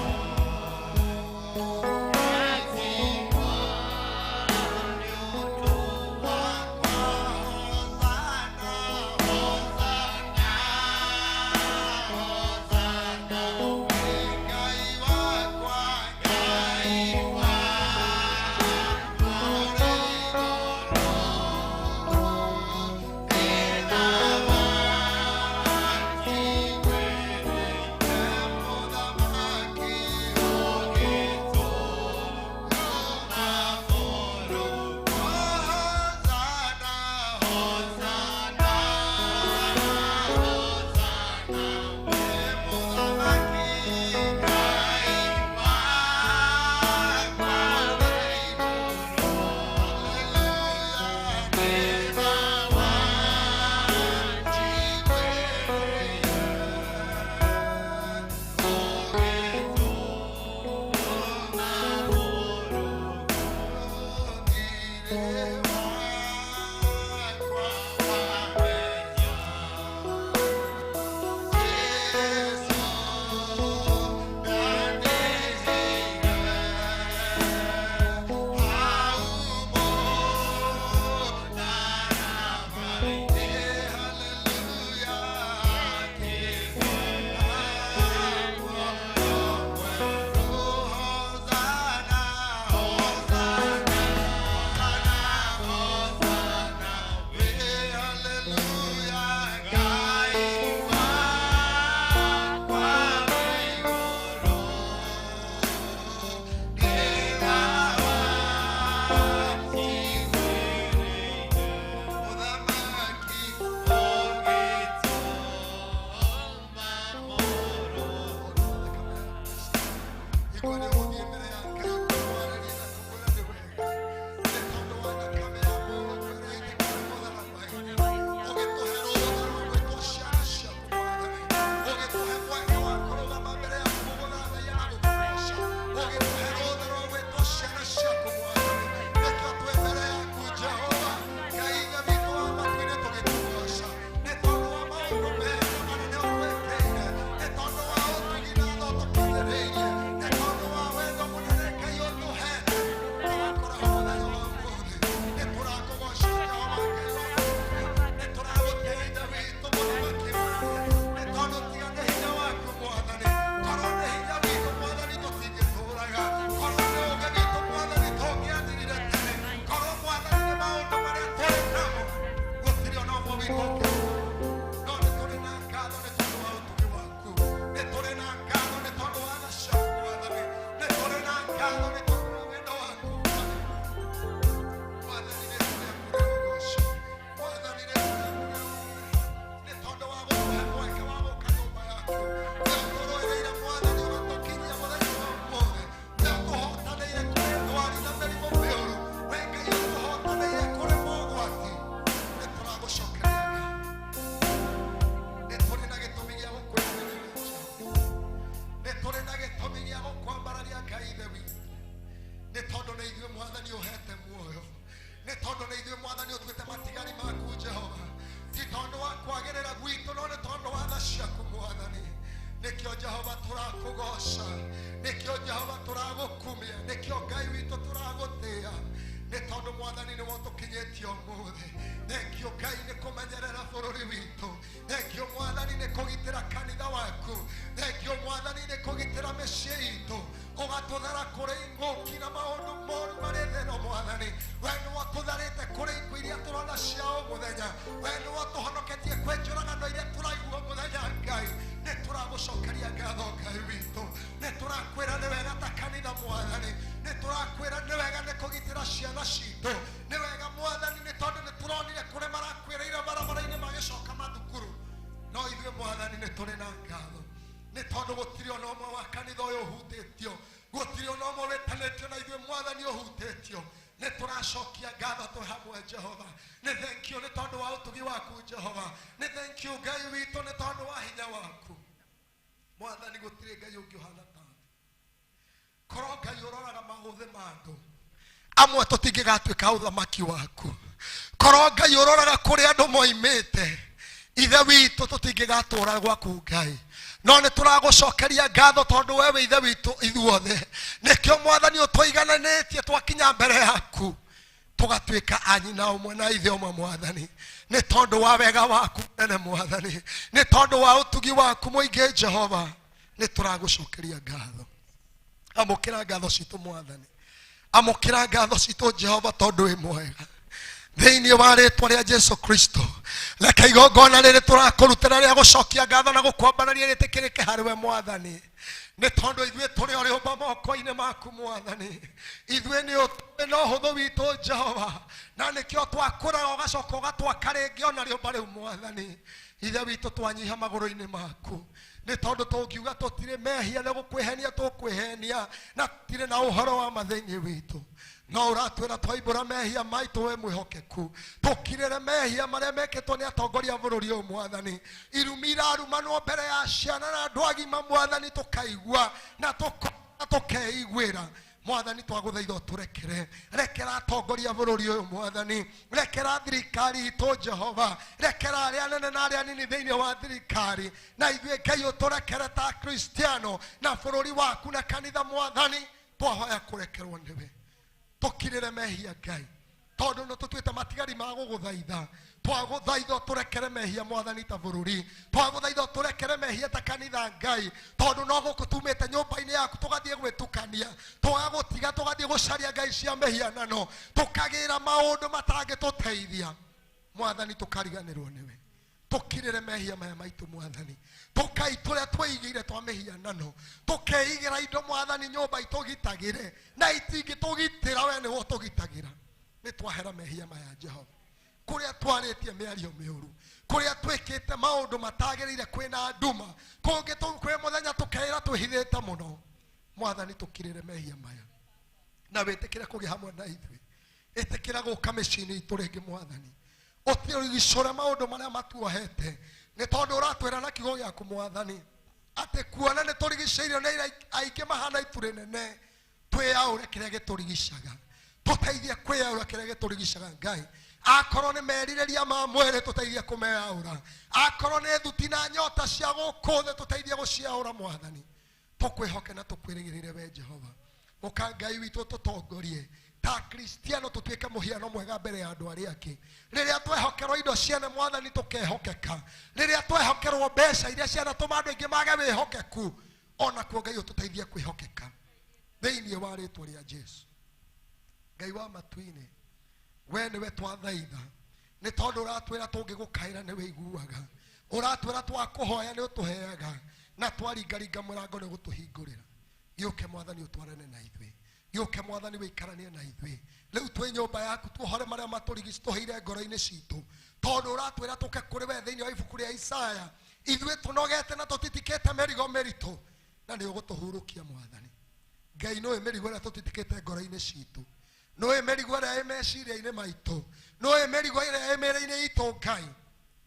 yatigwo nĩ ũndũ wakwa. Hosana, Hosana, Hosana, Ngai wakwa, Ngai wakwa ũrĩ igũrũ, thĩna wanjiguĩrĩte, Mũthamaki ũgĩtũma mũrũ. Hosana, Hosana, Hosana, wĩ Mũthamaki Ngai wakwa ũrĩ igũrũ. Hallelujah, thĩna wanjiguĩrĩire, ũgĩtũma mũrũ. Thiirĩ wakwa wamenya, Jesũ ndandĩhĩire, hau mũtharaba-inĩ. Hallelujah, akĩheo muoyo mwerũ. Hosana, Hosana, Hosana, Hosana, wĩ hallelujah, Ngai wakwa wĩ igũrũ, thĩna wanjiguĩrĩire, Mũthamaki ũgĩtũma mũrũ. Igua nĩ ũgũthiĩ mbere ya Ngai kũmwarĩria na kũmwĩra nĩ wega, nĩ tondũ wa thakame ya mũrũ ĩrĩa yaitĩkire mũtharaba-inĩ, ũgĩtũhe rũtha rwa gwĩtwo ciana ciaku Mwathani, ũgĩtũhe mweke wa kũrũgama mbere yaku gũgũthathaiya na gũkũgoca, ũgĩtũhe rũtha rwa gwĩtwo ciana ciaku Mwathani. Nĩkĩo twĩ mbere yaku Jehova Ngai ithe witũ wa matu-inĩ tũgĩkũgoca, nĩ tondũ wa maũndũ mega manene ũtwĩkĩire, nĩ tondũ wa ũtugi na tha ũtũkinyĩrĩirie, nĩ tondũ wa wendo mũnene Ngai ũtũhete. Tũrakora mũthenya wa ũmũthĩ, nĩ tũrakũgoca Jehova Ngai wa matu-inĩ, nĩ tũragũtĩa ithe witũ mũthamaki mũnene, nĩ tondũ tiga nĩ hinya waku Mwathani, korwo nĩ hinya witũ Mwathani tũtingĩtũraga, korwo nĩ ũũgĩ witũ Mwathani tũngĩathirire tene, korwo Mwathani nĩ maũndũ marĩa tũrĩ namo gũtirĩ ona ũmwe witũ ũngĩhota. No nĩ tũrĩ na ngatho nĩ tondũ wa ũtugi waku, nĩ tũrĩ na ngatho nĩ tondũ wa tha ciaku Mwathani, nĩ tũrĩ na ngatho nĩ tondũ wa wendo waku Mwathani. Mwathani nĩ tũrĩ ũgoco, Mwathani nĩ tũrĩ nĩ tondũ wa gũtũhe mweke wa gũka nyũmba yaku, nĩ ũtũrũĩrĩire Mwathani ũgatũkinyia mũthenya wa ũmũthĩ, nĩ ũtũhotanĩire kũrĩ ndwari na mĩrimũ mĩũru, we Ngai ũtũhotanĩire kũrĩ mogwati, nĩ tũragũcokeria ngatho. Nĩkĩo Jehova tũragũkumia, nĩkĩo Ngai witũ tũragũtĩĩa, nĩ tondũ mwathani nĩwe ũtũkinyĩtie ũmũthĩ. Thengio Ngai nĩ kũmenyerera bũrũri witũ. Thengio mwathani nĩ kũgitĩra kanitha waku. Thengio mwathani nĩ kũgitĩra mĩciĩ itũ, ũgatũthara kũrĩ ing'ũki na maũndũ moru marĩ thĩ ĩno mwathani. We nĩwe ũtũtharĩte kũrĩ ikuũ iria tũrona cia o mũthenya. We nĩwe ũtũhonoketie kwĩ njũragano iria tũraigua mũthenya Ngai. Nĩ tũragũcokeria ngatho Ngai witũ. Nĩ tũrakwĩra nĩ wega ta kanitha mwathani. Nĩ tũrakwĩra nĩ wega nĩ kũgitĩra ciana citũ. Nĩ wega mwathani nĩ tondũ nĩ tũronire kũrĩ marakwĩrĩire barabara-inĩ magĩcoka mathukuru. No ithuĩ mwathani nĩ tũrĩ na ngatho, nĩ tondũ gũtirĩ ona ũmwe wa kanitha ũyũ ũhutĩtio, gũtirĩ ona ũmwe wĩtanĩtio na ithuĩ mwathani ũhutĩtio. Nĩ tũracokia ngatho twĩ hamwe Jehova. Nĩ thengio nĩ tondũ wa ũtugi waku Jehova. Nĩ thengio Ngai witũ nĩ tondũ wa hinya waku mwathani. Gũtirĩ Ngai ũngĩ ũhana tawe. Korwo Ngai ũroraga maũthĩ ma andũ amwe tũtingĩgatuĩka ũthamaki waku. Korwo Ngai ũroraga kũrĩa andũ moimĩte, ithe witũ tũtingĩgatũra gwaku Ngai. No nĩ tũragũcokeria ngatho tondũ we wĩ ithe witũ ithuothe. Nĩkĩo mwathani ũtũigananĩtie twakinya mbere yaku, tũgatuĩka a nyina ũmwe na ithe ũmwe mwathani, nĩ tondũ wa wega waku mũnene mwathani, nĩ tondũ wa ũtugi waku mũingĩ Jehova. Nĩ tũragũcokeria ngatho. Amũkĩra ngatho citũ mwathani, amũkĩra ngatho citũ Jehova, tondũ wĩ mwega. Thĩinĩ wa rĩtwa rĩa Jesu Kristo, reke igongona rĩrĩ tũrakũrutĩra rĩa gũcokia ngatho na gũkwambararia rĩtĩkĩrĩke harĩ we mwathani, nĩ tondũ ithuĩ tũrĩ o rĩũmba moko-inĩ maku mwathani. Ithuĩ nĩ ũtũĩ na ũhũthũ witũ Jehova, na nĩkĩo twakũraga ũgacoka ũgatwaka rĩngĩ ona rĩũmba rĩu mwathani. Ithe witũ twanyiha magũrũ-inĩ maku, nĩ tondũ tũngiuga tũtirĩ mehia nĩ gũkwĩhenia tũkwĩhenia, na tũtirĩ na ũhoro wa ma thĩinĩ witũ. No ũratwĩra twaimbũra mehia maitũ we mwĩhokeku, tũkirĩre mehia marĩa mekĩtwo nĩ atongoria a bũrũri ũyũ mwathani. Irumi irarumanwo mbere ya ciana na andũ agima mwathani, tũkaigua na tũkeiguĩra mwathani. Twagũthaitha ũtũrekere. Rekera atongoria bũrũri ũyũ mwathani, rekera thirikari itũ Jehova, rekera arĩa anene na arĩa anini thĩinĩ wa thirikari, na ithuĩ Ngai ũtũrekere ta Kristiano na bũrũri waku na kanitha mwathani. Twahoya kũrekerwo nĩwe, tũkirĩre mehia Ngai, tondũ nĩ tũtuĩte matigari ma gũgũthaitha. Twagũthaitha ũtũrekere mehia mwathani ta bũrũri, twagũthaitha ũtũrekere mehia ta kanitha Ngai, tondũ no gũkũ tumĩte nyũmba-inĩ yaku tũgathiĩ gwĩtukania, tũgagũtiga tũgathiĩ gũcaria ngai cia mĩhianano, tũkagĩra maũndũ matangĩtũteithia mwathani, tũkariganĩrwo nĩwe. Tũkirĩre mehia maya maitũ mwathani, tũkai tũrĩa twĩigĩire twa mĩhianano, tũkeigĩra indo mwathani nyũmba itũgitagĩre na itingĩtũgitĩra, we nĩwe ũtũgitagĩra. Nĩ twahera mehia maya Jehova, kũrĩa twarĩtie mĩario mĩũru, kũrĩa twĩkĩte maũndũ matagĩrĩire, kwĩna nduma kũngĩ kwĩ mũthenya tũkeĩra twĩhithĩte mũno mwathani. Tũkirĩre mehia maya na wĩtĩkĩre kũgĩa hamwe na ithuĩ, ĩtĩkĩra gũka mĩciĩ-inĩ itũ rĩngĩ mwathani, ũtirigicũre maũndũ marĩa matuohete, nĩ tondũ ũratwĩra na kiugo gĩaku mwathani atĩ kuona nĩ tũrigicĩirio nĩ aira aingĩ mahana itu rĩnene, twĩyaũre kĩrĩa gĩtũrigicaga, tũteithie kwĩyaũra kĩrĩa gĩtũrigicaga Ngai. Akorwo nĩ merirĩria ma mwĩrĩ, tũteithie kũmeyaũra. Akorwo nĩ thuti na nyota cia gũkũ thĩ, tũteithie gũciaũra mwathani. Tũkwĩhoke na tũkwĩrĩgĩrĩre we Jehova. Ũka Ngai witũ tũtongorie ta Kristiano, tũtuĩke mũhiano mwega mbere ya andũ arĩa angĩ. Rĩrĩa twehokerwo indo ciene mwathani, tũkehokeka. Rĩrĩa twehokerwo mbeca iria cianatũma andũ aingĩ mage wĩhokeku, onakuo Ngai ũtũteithie kwĩhokeka thĩinĩ wa rĩtwa rĩa Jesu. Ngai wa matu-inĩ, we nĩwe twathaitha, nĩ tondũ ũratwĩra tũngĩgũkaĩra nĩ wĩiguaga, ũratwĩra twakũhoya nĩ ũtũheaga, na twaringaringa mũrango nĩ ũgũtũhingũrĩra. Gĩũke mwathani ũtwarane na ithuĩ, gĩũke mwathani wĩikaranie na ithuĩ. Rĩu twĩ nyũmba yaku, tuohore marĩa matũrigicĩtũheire ngoro-inĩ citũ, tondũ ũratwĩra tũke kũrĩ we thĩinĩ wa ibuku rĩa Isaya, ithuĩ tũnogete na tũtitikĩte mĩrigo mĩritũ, na nĩ ũgũtũhurũkia mwathani. Ngai nĩũĩ mĩrigo ĩrĩa tũtitikĩte ngoro-inĩ citũ, nĩũĩ mĩrigo ĩrĩa ĩ meciria-inĩ maitũ, nĩũĩ mĩrigo ĩrĩa ĩ mĩĩrĩ-inĩ itũ. Ngai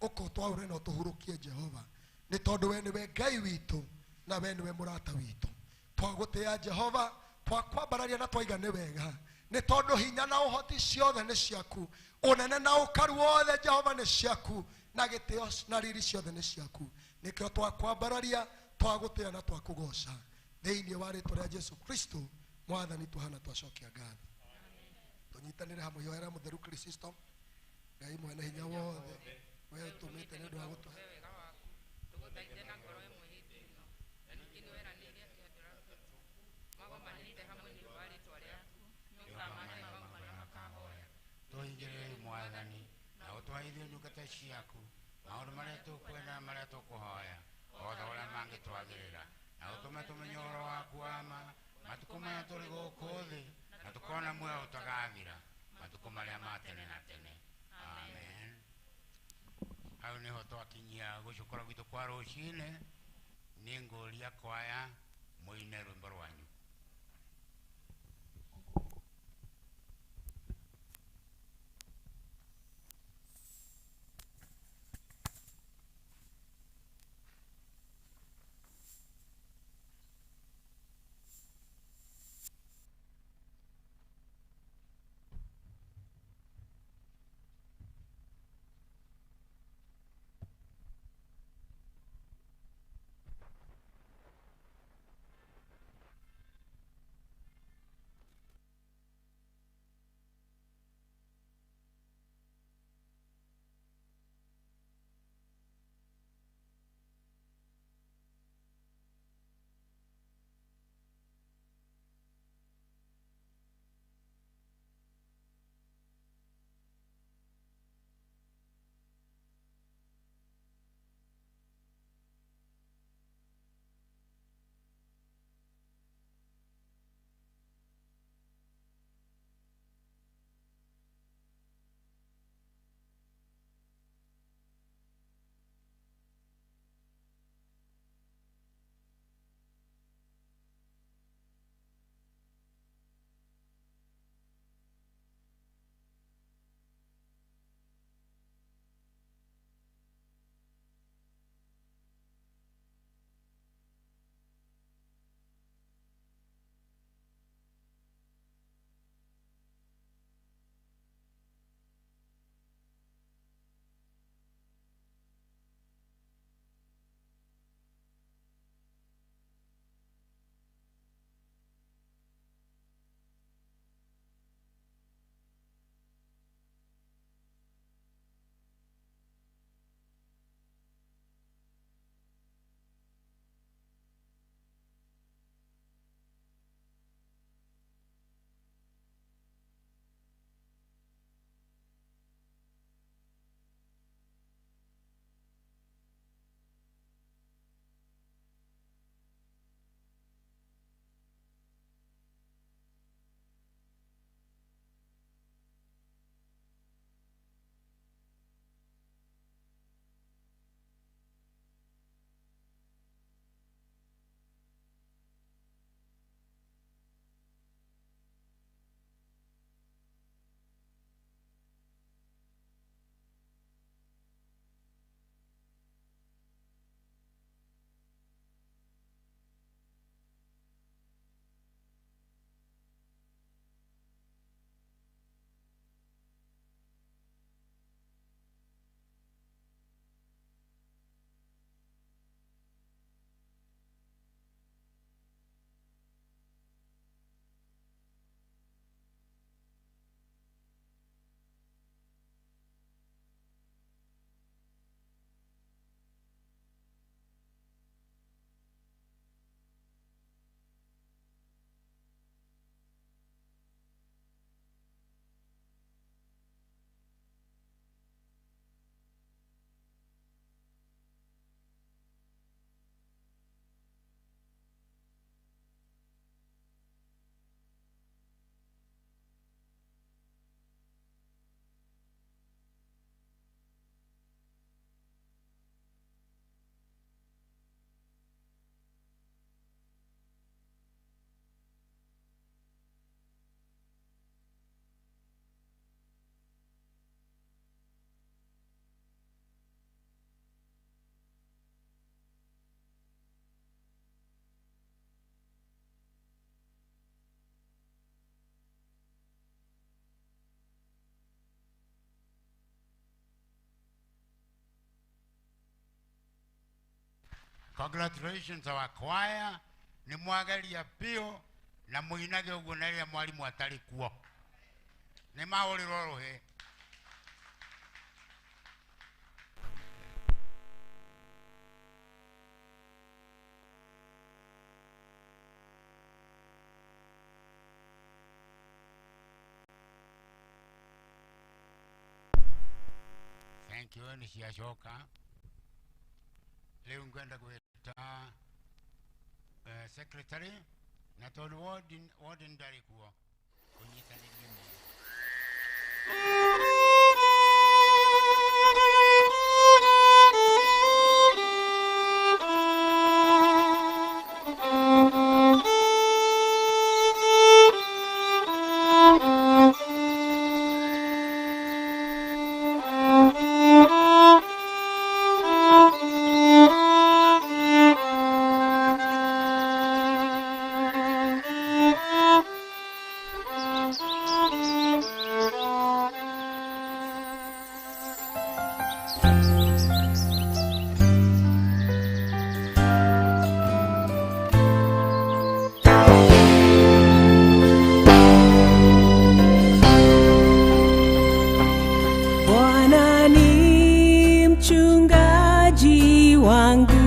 ũka ũtwaũre na ũtũhurũkie Jehova, nĩ tondũ we nĩwe Ngai witũ na we nĩwe mũrata witũ. Twagũtĩĩa Jehova, twakwambararia na twaiga nĩ wega, nĩ tondũ hinya na ũhoti ciothe nĩ ciaku, ũnene na ũkaru wothe Jehova nĩ ciaku, na gĩtĩo na riri ciothe nĩ ciaku. Nĩkĩo twakwambararia, twagũtĩĩa na twakũgoca. Thĩinĩ wa rĩtwa rĩa Jesu Kristo mwathani tuhana twacokia ngatho. Tũnyitanĩre hamwe ihoera mũtheru Kristo Ngai mwene hinya wothe we tũmĩte nĩ ũndũ wa gũtũhe wega waku tũgũthaithe na ngoro ĩmwe hĩndĩ ĩno na ningĩ nĩ weranĩire atĩ andũ arĩa magomanĩte hamwe nĩ ũndũ wa rĩtwa rĩaku nĩũkamahe maũndũ marĩa makahoya. Tũhingĩrĩrie mwathani na ũtwaithie ndungata ciaku maũndũ marĩa tũkwenda na marĩa tũkũhoya o ta ũrĩa mangĩtwagĩrĩra na ũtũme tũmenye ũhoro waku wa ma matukũ maya tũrĩ gũkũ thĩ na tũkona muoyo ũtagathira matukũ marĩa ma tene na tene. Amen. Hau nĩho twakinyia gũcukũra gwitũ kwa rũcinĩ. Nĩ ngũria kwaya mũine rwĩmbo rwanyu. Congratulations our choir. Nĩ mwageria biũ na mũinage ũguo na rĩrĩa mwarimũ atarĩ kuo. Nĩ mahũrĩrwo rũhĩ. Thank you, nĩ ciacoka. Rĩu ngwenda gwĩta secretary na tondũ warden ndarĩ kuo ũnyitanĩrie mũno. Bwana ni mchungaji wangu,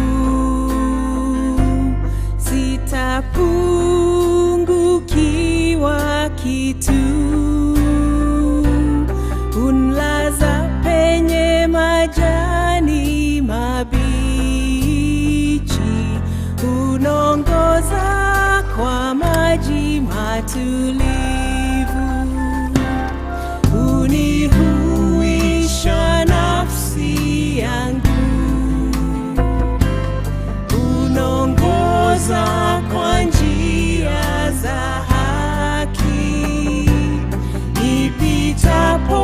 sitapungukiwa kitu. Unlaza penye majani mabichi, unongoza kwa maji matulivu. Unihuisha nafsi yangu, unongoza kwa njia za haki. Nipitapo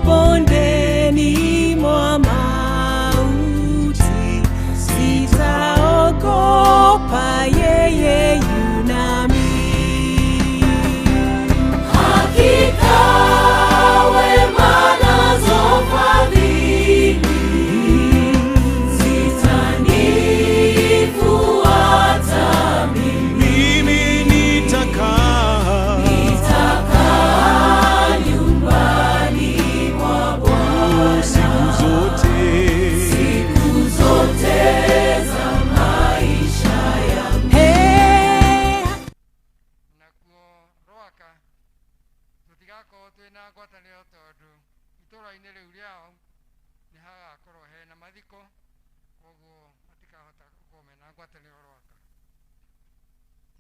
bondeni mwa mauti, sitaogopa, yeye yu nami. Hakika wema nazo fadhili zitanifuata mimi. Mimi nitakaa Nitakaa nyumbani mwa Bwana siku zote, siku zote za maisha yangu. Hey! Nakuo Rwaka tũtigakorwo twĩna ngwatanĩro tondũ itũũra-inĩ rĩu rĩao nĩ hagakorwo hena mathiko, koguo matikahota gũkorwo mena ngwatanĩro Rwaka.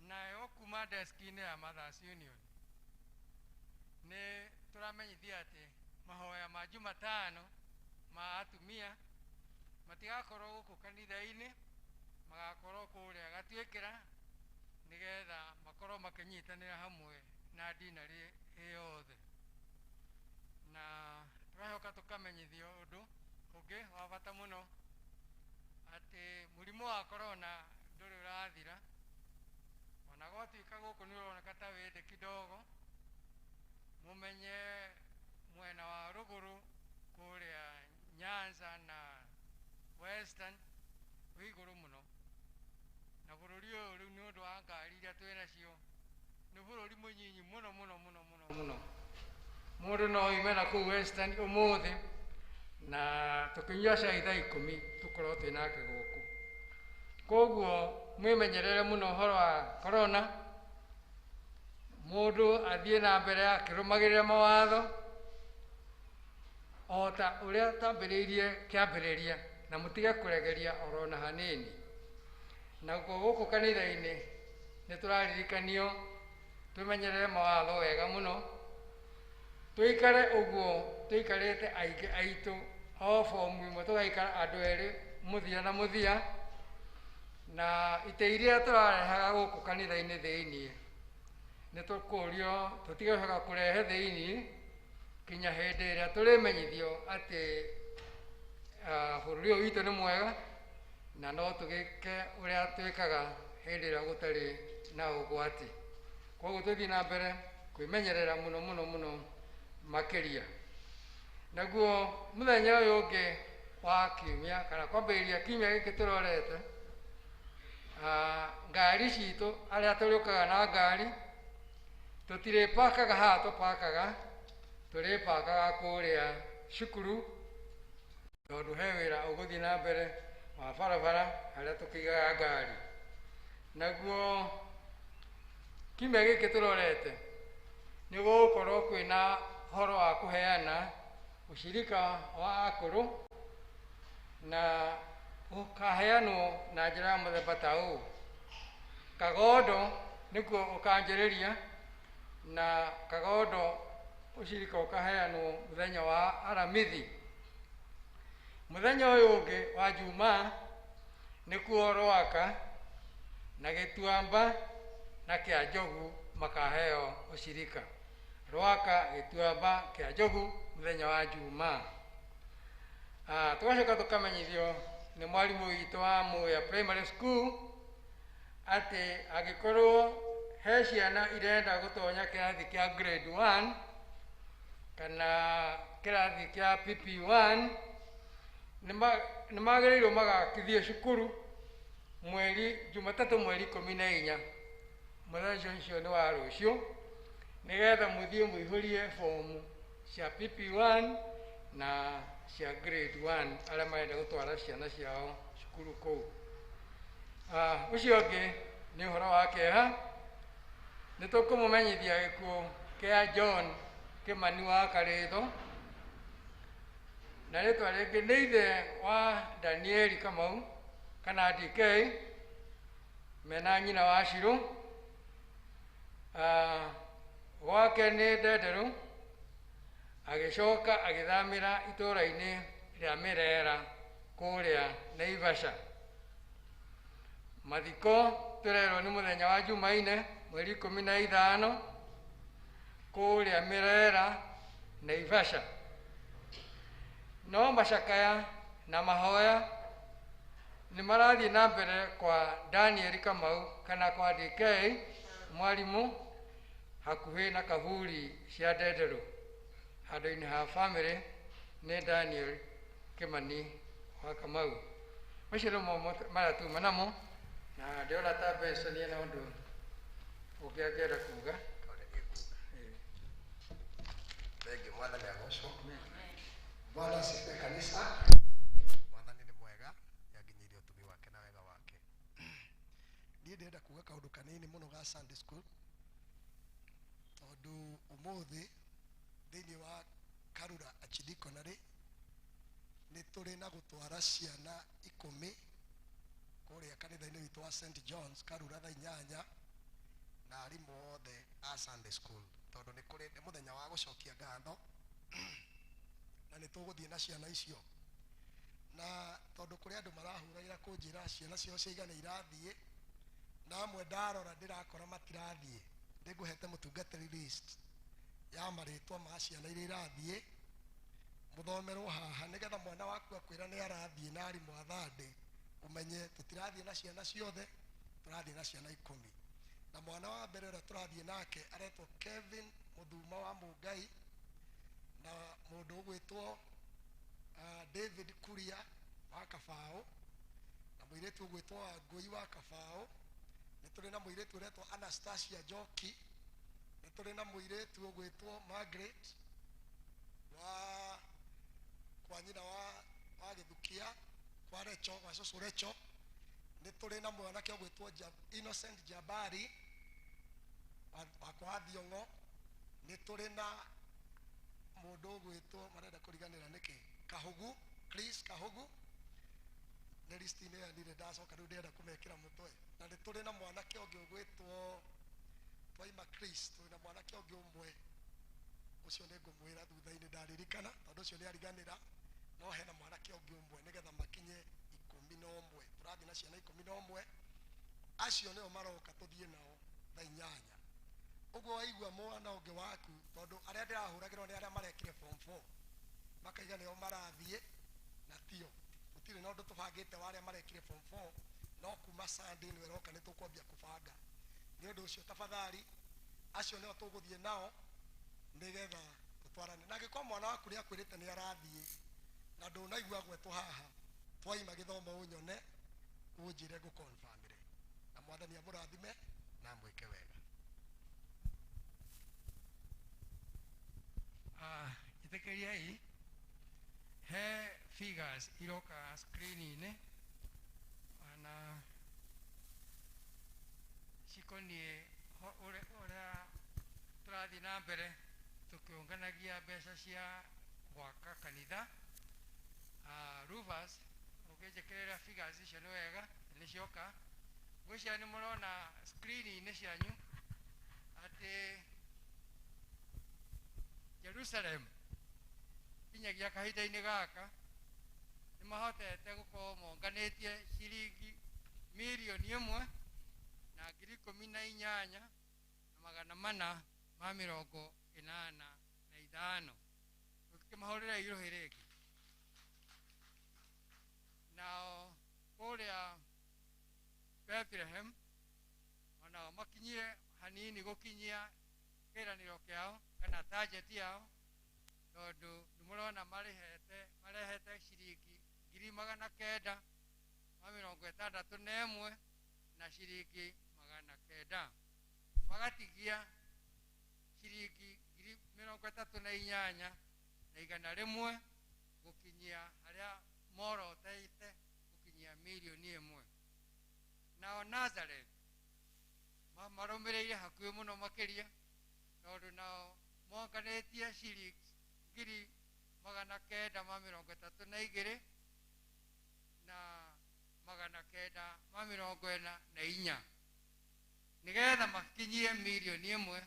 Nayo kuma deski-inĩ ya Mothers Union nĩ tũramenyithia atĩ mahoya ma Jumatano ma atumia matigakorwo gũkũ kanitha-inĩ, magakorwo kũrĩa Gatuĩkĩra nĩgetha makorwo makĩnyitanĩra hamwe na ndinarĩ ĩyothe. Na tũracoka tũkamenyithio ũndũ ũngĩ wa bata mũno atĩ mũrimũ wa corona ndũrĩ ũrathira, ona gwatuĩka gũkũ nĩ ũroneka ta wĩ thĩ kidogo. Mũmenye mwena wa rũgũrũ kũrĩa Nyanza na Western wĩ igũrũ mũno, na bũrũri ũyũ rĩu nĩ ũndũ wa ngari iria twĩ nacio nĩ bũrũri mũnyinyi mũno mũno mũno mũno mũno. Mũndũ no oime na kũu Western ũmũthĩ na tũkĩnyua cai thaa 10 tũkorwo twĩ nake gũkũ. Koguo mwĩmenyerere mũno ũhoro wa corona, mũndũ athiĩ na mbere akĩrũmagĩrĩra mawatho o ta ũrĩa twambĩrĩirie kĩambĩrĩria, na mũtige kũregeria oro na hanini. Nakuo gũkũ kanitha-inĩ nĩ tũraririkanio twĩmenyerere mawatho wega mũno, tũikare ũguo tũikarĩte aingĩ aitũ o bomu ĩmwe, tũgaikara andũ erĩ mũthia na mũthia, na itĩ iria tũrarehaga gũkũ kanitha-inĩ thĩiniĩ nĩ tũkũrio tũtige gũcoka kũrehe thĩiniĩ kinya hĩndĩ ĩrĩa tũrĩmenyithio atĩ bũrũri ũyũ witũ nĩ mwega na no tũgĩke ũrĩa twĩkaga hĩndĩ ĩrĩa gũtarĩ na ũgwati. Koguo tũthiĩ na mbere kwĩmenyerera mũno mũno mũno makĩria. Naguo mũthenya ũyũ ũngĩ wa kiumia kana kwambĩrĩria kiumia gĩkĩ tũrorete, Ngari citũ arĩa tũrĩũkaga na ngari tũtirĩpakaga haha tũpakaga, tũrĩpakaga kũrĩa cukuru tondũ he wĩra ũgũthiĩ na mbere wa barabara harĩa tũkĩigaga ngari. Naguo kiumia gĩkĩ tũrorete nĩ gũgũkorwo kwĩna ũhoro wa kũheana ũcirika wa akũrũ na ũkaheanwo na njĩra ya mũthemba ta ũũ. Kagondo nĩkuo ũkanjĩrĩria na Kagondo ũcirika ũkaheanwo mũthenya wa Aramithi. Mũthenya ũyũ ũngĩ wa Jumaa nĩkuo Rwaka na Gĩtuamba na Kĩa Njogu makaheo ũcirika. Rwaka, Gĩtuamba, Kĩa Njogu mũthenya wa Jumaa. Tũgacoka tũkamenyithio nĩ mwarimũ witũ wa Muya Primary School atĩ angĩkorwo he ciana irenda gũtonya kĩrathi kĩa grade 1 kana kĩrathi kĩa PP1 nĩ magĩrĩirwo magakithie cukuru mweri Jumatatũ mweri 14, mũthenya ũcio nĩ wa rũciũ, nĩgetha mũthiĩ mũihũrie fomu cia PP1 na cia grade 1 arĩa marenda gũtwara ciana ciao cukuru kũu. Ũcio ũngĩ nĩ ũhoro wa kĩeha, nĩ tũkũmũmenyithia gĩkuũ kĩa John Kĩmani wa Karĩtho, na rĩtwa rĩngĩ nĩ ithe wa Danieli Kamau kana DK mena nyina wa Shirũ. Gwake nĩ Ndenderũ, agĩcoka agĩthamĩra itũũra-inĩ rĩa Mĩrera kũrĩa Naivasha. Mathiko tũrerwo nĩ mũthenya wa Jumaine mweri 15 kũrĩa Mĩrera Naivasha. No macakaya na mahoya nĩ marathiĩ na mbere kwa Daniel Kamau kana kwa DK mwarimũ hakuhĩ na kaburi cia Ndenderũ. Handũ-inĩ ha bamĩrĩ nĩ Daniel Kĩmani wa Kamau. Macio nĩmo marĩa tuma namo, na ndĩrona ta mbeca nĩ na ũndũ ũngĩ angĩenda kuga. Thengiũ, Mwathani agocwo. Bwana asifiwe kanisa. Mwathani nĩ mwega, nĩanginyĩirie ũtumi wake na wega wake. Niĩ ndĩrenda kuga kaũndũ kanini mũno ga Sunday school, tondũ ũmũthĩ thĩinĩ wa Karura Archdeaconry nĩ tũrĩ na gũtwara ciana 10 kũrĩa kanitha-inĩ witũ wa St John's Karura thaa 8 na arimũ othe a Sunday school, tondũ nĩ kũrĩ nĩ mũthenya wa gũcokia ngatho na nĩ tũgũthiĩ na ciana icio, na tondũ kũrĩ andũ marahũragĩra kũnjĩra ciana ciao ciaigana irathiĩ, na amwe ndarora ndĩrakora matirathiĩ. Ndĩngũhete mũtungatĩri list ya marĩtwa ma ciana iria irathiĩ, mũthomerwo haha nĩgetha mwana waku akwĩra nĩ arathiĩ na arimũ a Thursday ũmenye tũtirathiĩ na ciana ciothe, tũrathiĩ na ciana 10. Na mwana wa mbere ũrĩa tũrathiĩ nake aretwo Kevin Mũthuma wa Mũngai, na mũndũ ũgwĩtwo David Kuria wa Kabaũ, na mũirĩtu ũgwĩtwo Wangũi wa Kabaũ. Nĩ tũrĩ na mũirĩtu ũretwo Anastasia Njoki, nĩ tũrĩ na mũirĩtu ũgwĩtwo Margaret wa kwa nyina wa Gĩthukia kwa Recho, kwa cũcũ Recho. Nĩ tũrĩ na mwanake ũgwĩtwo Innocent Jabari wa kwa Thiong'o. Nĩ tũrĩ na mũndũ ũgwĩtwo marenda kũriganĩra nĩkĩ, Kahugu, Chris Kahugu, nĩ list-inĩ ĩyo ndirĩ ndacoka rĩu ndĩrenda kũmekĩra mũtwe. Na nĩ tũrĩ na mwanake ũngĩ ũgwĩtwo twaima Chris, tũrĩ na mwanake ũngĩ ũmwe ũcio nĩ ngũmwĩra thutha-inĩ ndaririkana, tondũ ũcio nĩ ariganĩra, no hena mwanake ũngĩ ũmwe nĩgetha makinye 11. Tũrathiĩ na ciana 11, acio nĩo maroka tũthiĩ nao thaa 8. Ũguo waigua mwana ũngĩ waku, tondũ arĩa ndĩrahũragĩrwo nĩ arĩa marekire form 4 makaiga nĩo marathiĩ, na tio gũtirĩ na ũndũ tũbangĩte wa arĩa marekire form 4, no kuma Sunday nĩ ĩroka nĩ tũkwambia kũbanga. Nĩ ũndũ ũcio tafadhali acio nĩo tũgũthiĩ nao nĩgetha tũtwarane. Na angĩkorwo mwana waku nĩ akwĩrĩte nĩ arathiĩ na ndũnaigua gwetwo haha, twaima gĩthomo ũnyone ũnjĩre ngũconfirmĩre. Mwathani amũrathime na amwĩke wega. Njĩtĩkĩriai he figures iroka screen-inĩ na cikoniĩ ũrĩa tũrathiĩ na mbere tũkĩũnganagia mbeca cia gwaka kanitha. Ruvers ũngĩnjĩkĩrĩra figures icio nĩ wega, nĩ cioka. Ngwĩciria nĩ mũrona screen-inĩ cianyu atĩ Jerusalem kinyagia kahinda-inĩ gaka nĩ mahotete gũkorwo monganĩtie ciringi mirioni 1 na 18,485. Tũkĩmahũrĩra irũhĩ rĩngĩ. Nao kũrĩa Bethlehem onao makinyie hanini gũkinyia kĩranĩro kĩao kana target yao, tondũ nĩmũrona marehete ciringi 961 na ciringi 900, magatigia ciringi 38 na 100 gũkinyia harĩa moroteite gũkinyia mirioni 1. Nao Nazareth marũmĩrĩire hakuhĩ mũno makĩria, tondũ nao monganĩtie ciringi 932 na 944 nĩgetha makinyie mirioni 1,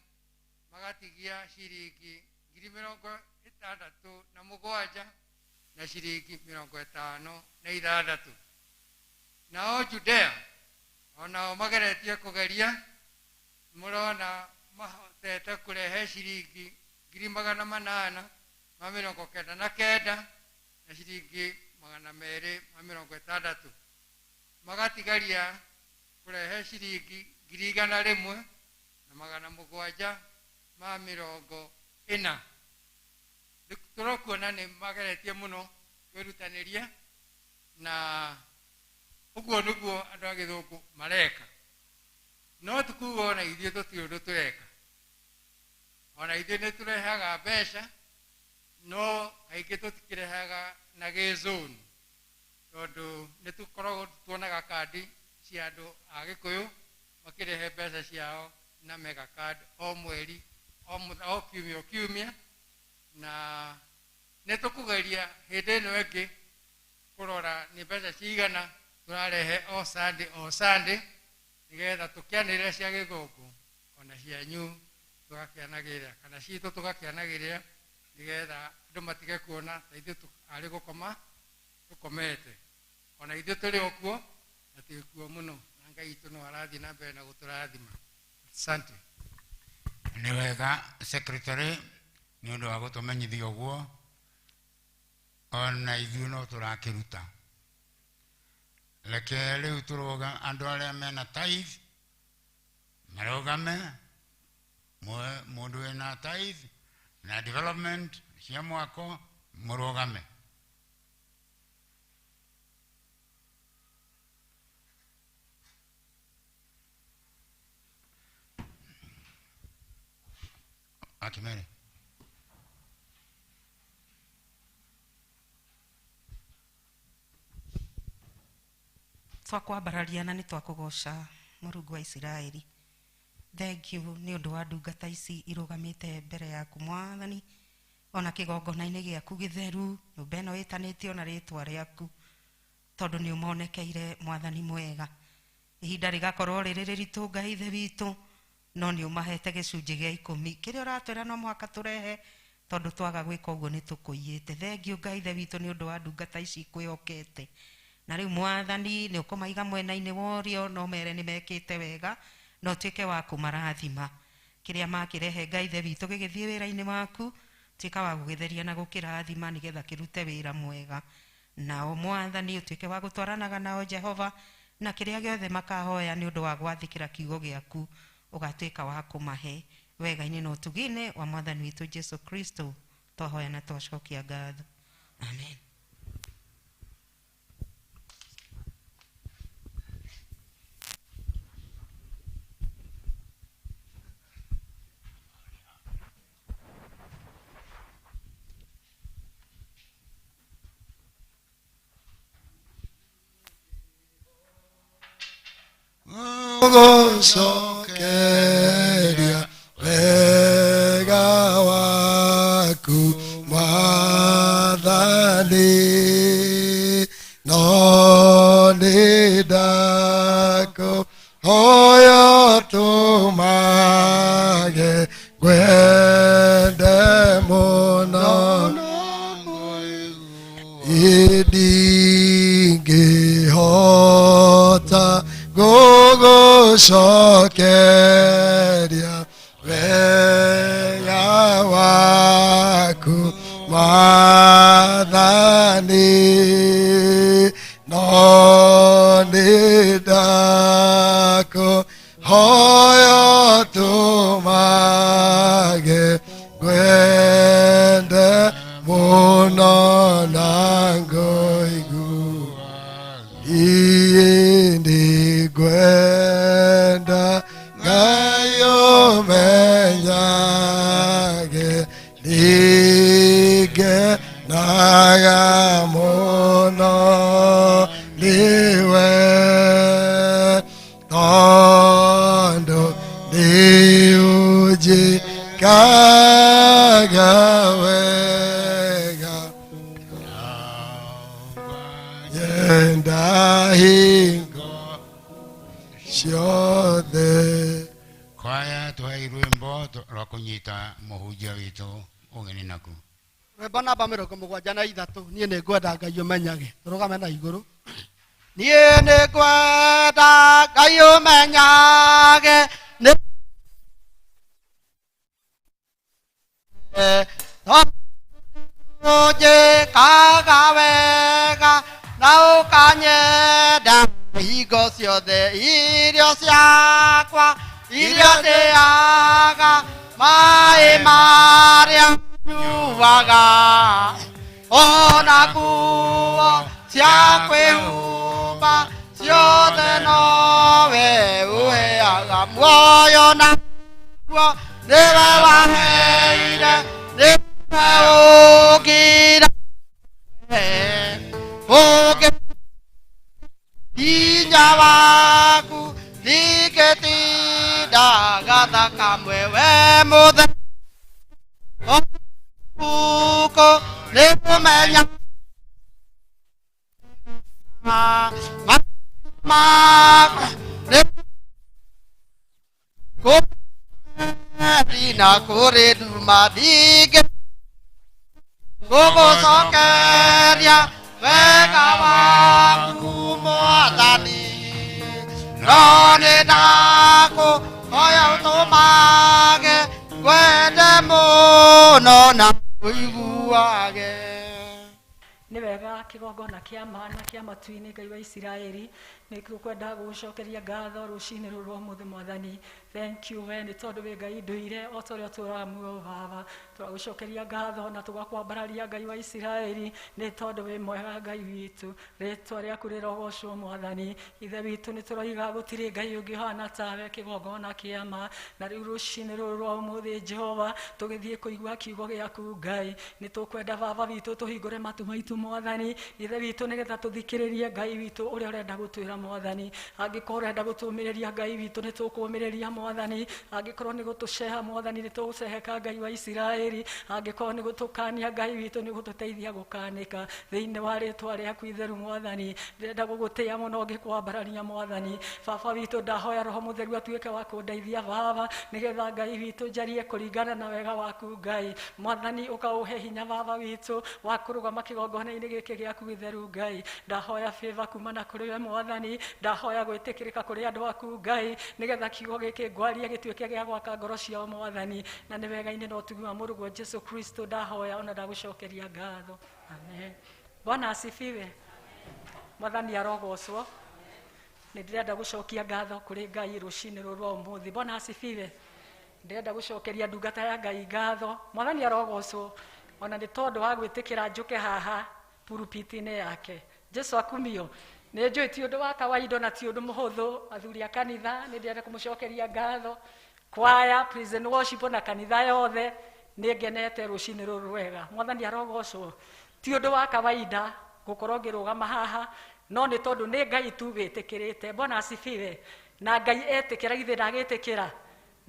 magatigia ciringi 67 na ciringi 56. Nao Judea onao mageretie kũgeria, mũrona mahotete kũrehe ciringi 899 na ciringi 260, magatigaria kũrehe ciringi 100 na 740. Tũrokuona nĩ mageretie mũno kwĩrutanĩria, na ũguo nĩguo andũ a Gĩthũngũ mareka. No tũkuga ona ithuĩ tũtirĩ ũndũ tũreka, ona ithuĩ nĩ tũrehaga mbeca, no kaingĩ tũtikĩrehaga na gĩzũni, tondũ nĩ tũkoragwo tuonaga kandi cia andũ a Gĩkũyũ makĩrehe mbeca ciao na mega card o mweri, o kiumia o kiumia, na nĩ tũkũgeria hĩndĩ ĩno ĩngĩ kũrora nĩ mbeca cigana tũrarehe o Sunday o Sunday, nĩgetha tũkĩanĩrĩra cia Gĩthũngũ ona cianyu tũgakĩanagĩrĩra, kana citũ tũgakĩanagĩrĩra, nĩgetha andũ matige kuona ta ithuĩ arĩ gũkoma tũkomete. Ona ithuĩ tũrĩ o kuo na twĩ kuo mũno, na Ngai witũ no arathiĩ na mbere na gũtũrathima. Asante. Nĩ wega secretary nĩ ũndũ wa gũtũmenyithia ũguo, ona ithuĩ no tũrakĩruta. Reke rĩu tũrũga andũ arĩa mena tithe marũgame, mũndũ wĩna tithe na development cia mwako mũrũgame. Akimere. Twakwambararia na nĩ twakũgoca Mũrungu wa Isiraeli. Thank you nĩ ũndũ wa ndungata ici irũgamĩte mbere yaku Mwathani, ona kĩgongona-inĩ gĩaku gĩtheru, nyũmba ĩno ĩtanĩtio na rĩtwa rĩaku, tondũ nĩ ũmonekeire Mwathani mwega. Ihinda rĩgakorwo rĩrĩ rĩritũ Ngai Ithe witũ, no nĩ ũmahete gĩcunjĩ gĩa 10 kĩrĩa ũratwĩra no mũhaka tũrehe, tondũ twaga gwĩka ũguo nĩ tũkũiyĩte. Thank you Ngai Ithe witũ nĩ ũndũ wa ndungata ici kwĩhokete. Na rĩu Mwathani nĩ ũkũmaiga mwena-inĩ wa ũrĩo, no mere nĩ mekĩte wega, na ũtuĩke wa kũmarathima. Kĩrĩa makĩrehe Ngai Ithe witũ gĩgĩthiĩ wĩra-inĩ waku, tuĩka wa gũgĩtheria na gũkĩrathima nĩgetha kĩrute wĩra mwega. Nao Mwathani ũtuĩke wa gũtwaranaga nao Jehova, na kĩrĩa gĩothe makahoya nĩ ũndũ wa gwathĩkĩra kiugo gĩaku, ũgatuĩka wa kũmahe wega-inĩ na ũtugi-inĩ wa Mwathani witũ Jesu Kristo. Twahoya na twacokia ngatho. Amen. Gũcokeria wega waku Mwathani, no nĩ ndakũhoya ũtũmage ngwende mũno, ndingĩhota gũgũcokeria wega waku Mwathani, no nĩ ndakũhoya ũtũmage ngwende mũno na ngũigua. Iĩ nĩngwenda Ngai ũmenyage nĩngenaga mũno nĩwe, tondũ nĩũnjĩkaga wega, nyenda hingo ciothe. Kwaya tuhei rwimbo rwa kunyita muhunjia witũ ũgeni naku. Rwĩmbo namba 73. Niĩ nĩ ngwenda Ngai ũmenyage. Tũrũgame na igũrũ. Niĩ nĩ ngwenda Ngai ũmenyage nĩ ũnjĩkaga wega na ũkanyenda hingo ciothe. Irio ciakwa iria ndĩaga, maĩ marĩa nyuaga, ona nguo cia kwĩhumba ciothe nowe ũheaga. Muoyo naguo nĩwe waheire, nĩwe ũngira ũngĩ hinya waku ndingĩtindaga thakamwe we mũthenya ũtukũ nĩkũmenya na kũrĩ nduma ndingĩ gũgũcokeria wega waku Mwathani, no nĩ ndakũhoya ũtũmage ngwende mũno na ũiguage. Nĩ wega kĩgongona kĩa ma na kĩa matu-inĩ Ngai wa Isiraeli, nĩ tũkwenda gũgũcokeria ngatho rũcinĩ rũrũ rwa ũmũthĩ Mwathani. Thank you we nĩ tondũ wĩ Ngai ndũire o ta ũrĩa ũtũũraga muoyo Baba. Tũragũcokeria ngatho na tũgakwambararia Ngai wa Isiraeli nĩ tondũ wĩ mwega Ngai witũ. Rĩtwa rĩaku rĩrogocwo Mwathani. Ithe witũ nĩ tũroiga gũtirĩ Ngai ũngĩ ũhana tawe kĩgongona kĩa ma. Na rĩu rũcinĩ rũrũ rwa ũmũthĩ Jehova tũgĩthiĩ kũigua kiugo gĩaku Ngai. Nĩ tũkwenda Baba witũ tũhingũre matũ maitũ Mwathani. Ithe witũ nĩgetha tũthikĩrĩrie Ngai witũ ũrĩa ũrenda gũtwĩra Mwathani. Angĩkorwo ũrenda gũtũmĩrĩria Ngai witũ nĩ tũkũmĩrĩria Mwathani. Angĩkorwo nĩ gũtũceha Mwathani nĩ tũgũceheka Ngai wa Isiraeli. Angĩkorwo nĩ gũtũkania Ngai witũ nĩ gũtũteithia gũkanĩka thĩinĩ wa rĩtwa rĩaku itheru Mwathani. Ndĩrenda gũgũtĩĩa mũno ngĩkwambararia Mwathani. Baba witũ ndahoya Roho Mũtheru atuĩke wa kũndeithia Baba nĩgetha Ngai witũ njarie kũringana na wega waku Ngai. Mwathani ũkaũhe hinya Baba witũ wa kũrũgama kĩgongona-inĩ gĩkĩ gĩaku gĩtheru Ngai. Ndahoya favor kumana kũrĩ we Mwathani. Ndahoya gwĩtĩkĩrĩka kũrĩ andũ aku Ngai nĩgetha kiugo gĩkĩ ngwaria gĩtuĩke gĩa gwaka ngoro ciao Mwathani. Na nĩ wega-inĩ na ũtugi wa Mũrũguo Jesu Kristo ndahoya ona ndagũcokeria ngatho. Amen. Bwana asifiwe. Mwathani arogocwo. Nĩ ndĩrenda gũcokia ngatho kũrĩ Ngai rũcinĩ rũrũ rwa ũmũthĩ. Bwana asifiwe. Ndĩrenda gũcokeria ndungata ya Ngai ngatho. Mwathani arogocwo ona nĩ tondũ wa gwĩtĩkĩra njũke haha pulpit-inĩ yake. Jesu akumio. Nĩ njũĩ ti ũndũ wa kawaida na ti ũndũ mũhũthũ. Athuri a kanitha nĩ ndĩrenda kũmũcokeria ngatho. Kwaya, praise and worship na kanitha yothe nĩ ngenete rũcinĩ rũrũ rwega. Mwathani arogocwo. Ti ũndũ wa kawaida gũkorwo ngĩrũgama haha no nĩ tondũ nĩ Ngai tu wĩtĩkĩrĩte. Bwana asifiwe. Na Ngai etĩkĩra githĩ ndagĩtĩkĩra.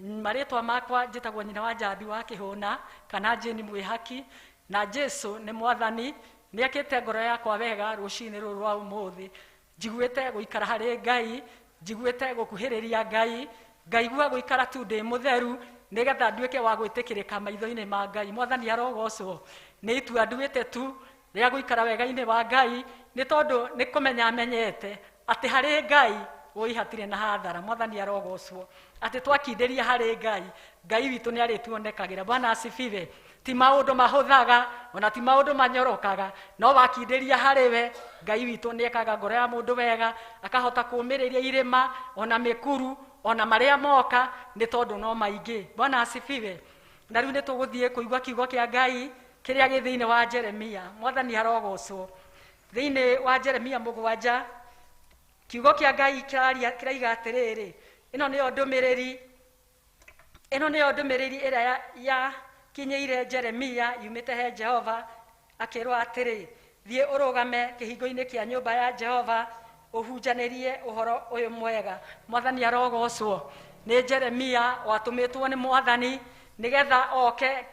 Marĩtwa makwa njĩtagwo nyina wa Njambi wa Kĩhũna kana Jane Mwĩhaki, na Jesu nĩ mwathani, nĩ akĩte ngoro yakwa wega rũcinĩ rũrũ rwa ũmũthĩ. Njiguĩte gũikara harĩ Ngai, njiguĩte gũkuhĩrĩria Ngai, ngaigua gũikara tu ndĩ mũtheru nĩgetha nduĩke wa gwĩtĩkĩrĩka maitho-inĩ ma Ngai. Mwathani arogocwo. Nĩ itua nduĩte tu rĩa gũikara wega-inĩ wa Ngai, nĩ tondũ nĩ kũmenya menyete atĩ harĩ Ngai woi hatirĩ na hathara. Mwathani arogocwo. Atĩ twakindĩria harĩ Ngai, Ngai witũ nĩ arĩtuonekagĩra. Bwana asifiwe. Ti maũndũ mahũthaga ona ti maũndũ manyorokaga, no wakindĩria harĩ we Ngai witũ nĩ ekaga ngoro ya mũndũ wega, akahota kũũmĩrĩria irĩma ona mĩkuru ona marĩa moka, nĩ tondũ no maingĩ. Bwana asifiwe. Na rĩu nĩ tũgũthiĩ kũigua kiugo kĩa Ngai kĩrĩa gĩ thĩinĩ wa Jeremia. Mwathani arogocwo. Thĩinĩ wa Jeremia 7, kiugo kĩa Ngai kĩraiga atĩrĩrĩ, ĩno nĩyo ndũmĩrĩri, ĩno nĩyo ndũmĩrĩri ĩrĩa yakinyĩire Jeremia yumĩte he Jehova, akĩrwo atĩrĩ, thiĩ ũrũgame kĩhingo-inĩ kĩa nyũmba ya Jehova ũhunjanĩrie ũhoro ũyũ mwega. Mwathani arogocwo. Nĩ Jeremia watũmĩtwo nĩ Mwathani nĩgetha oke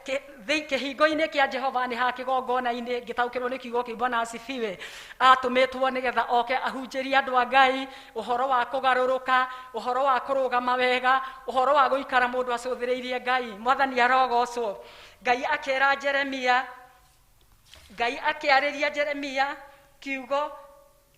kĩhingo-inĩ kĩa Jehova, nĩ ha kĩgongona-inĩ, ngĩtaũkĩrwo nĩ kiugo kĩu. Bwana asifiwe. Atũmĩtwo nĩgetha oke ahunjĩrie andũ a Ngai ũhoro wa kũgarũrũka, ũhoro wa kũrũgama wega, ũhoro wa gũikara mũndũ acũthĩrĩirie Ngai. Mwathani arogocwo. Ngai akĩra Jeremia, Ngai akĩarĩria Jeremia kiugo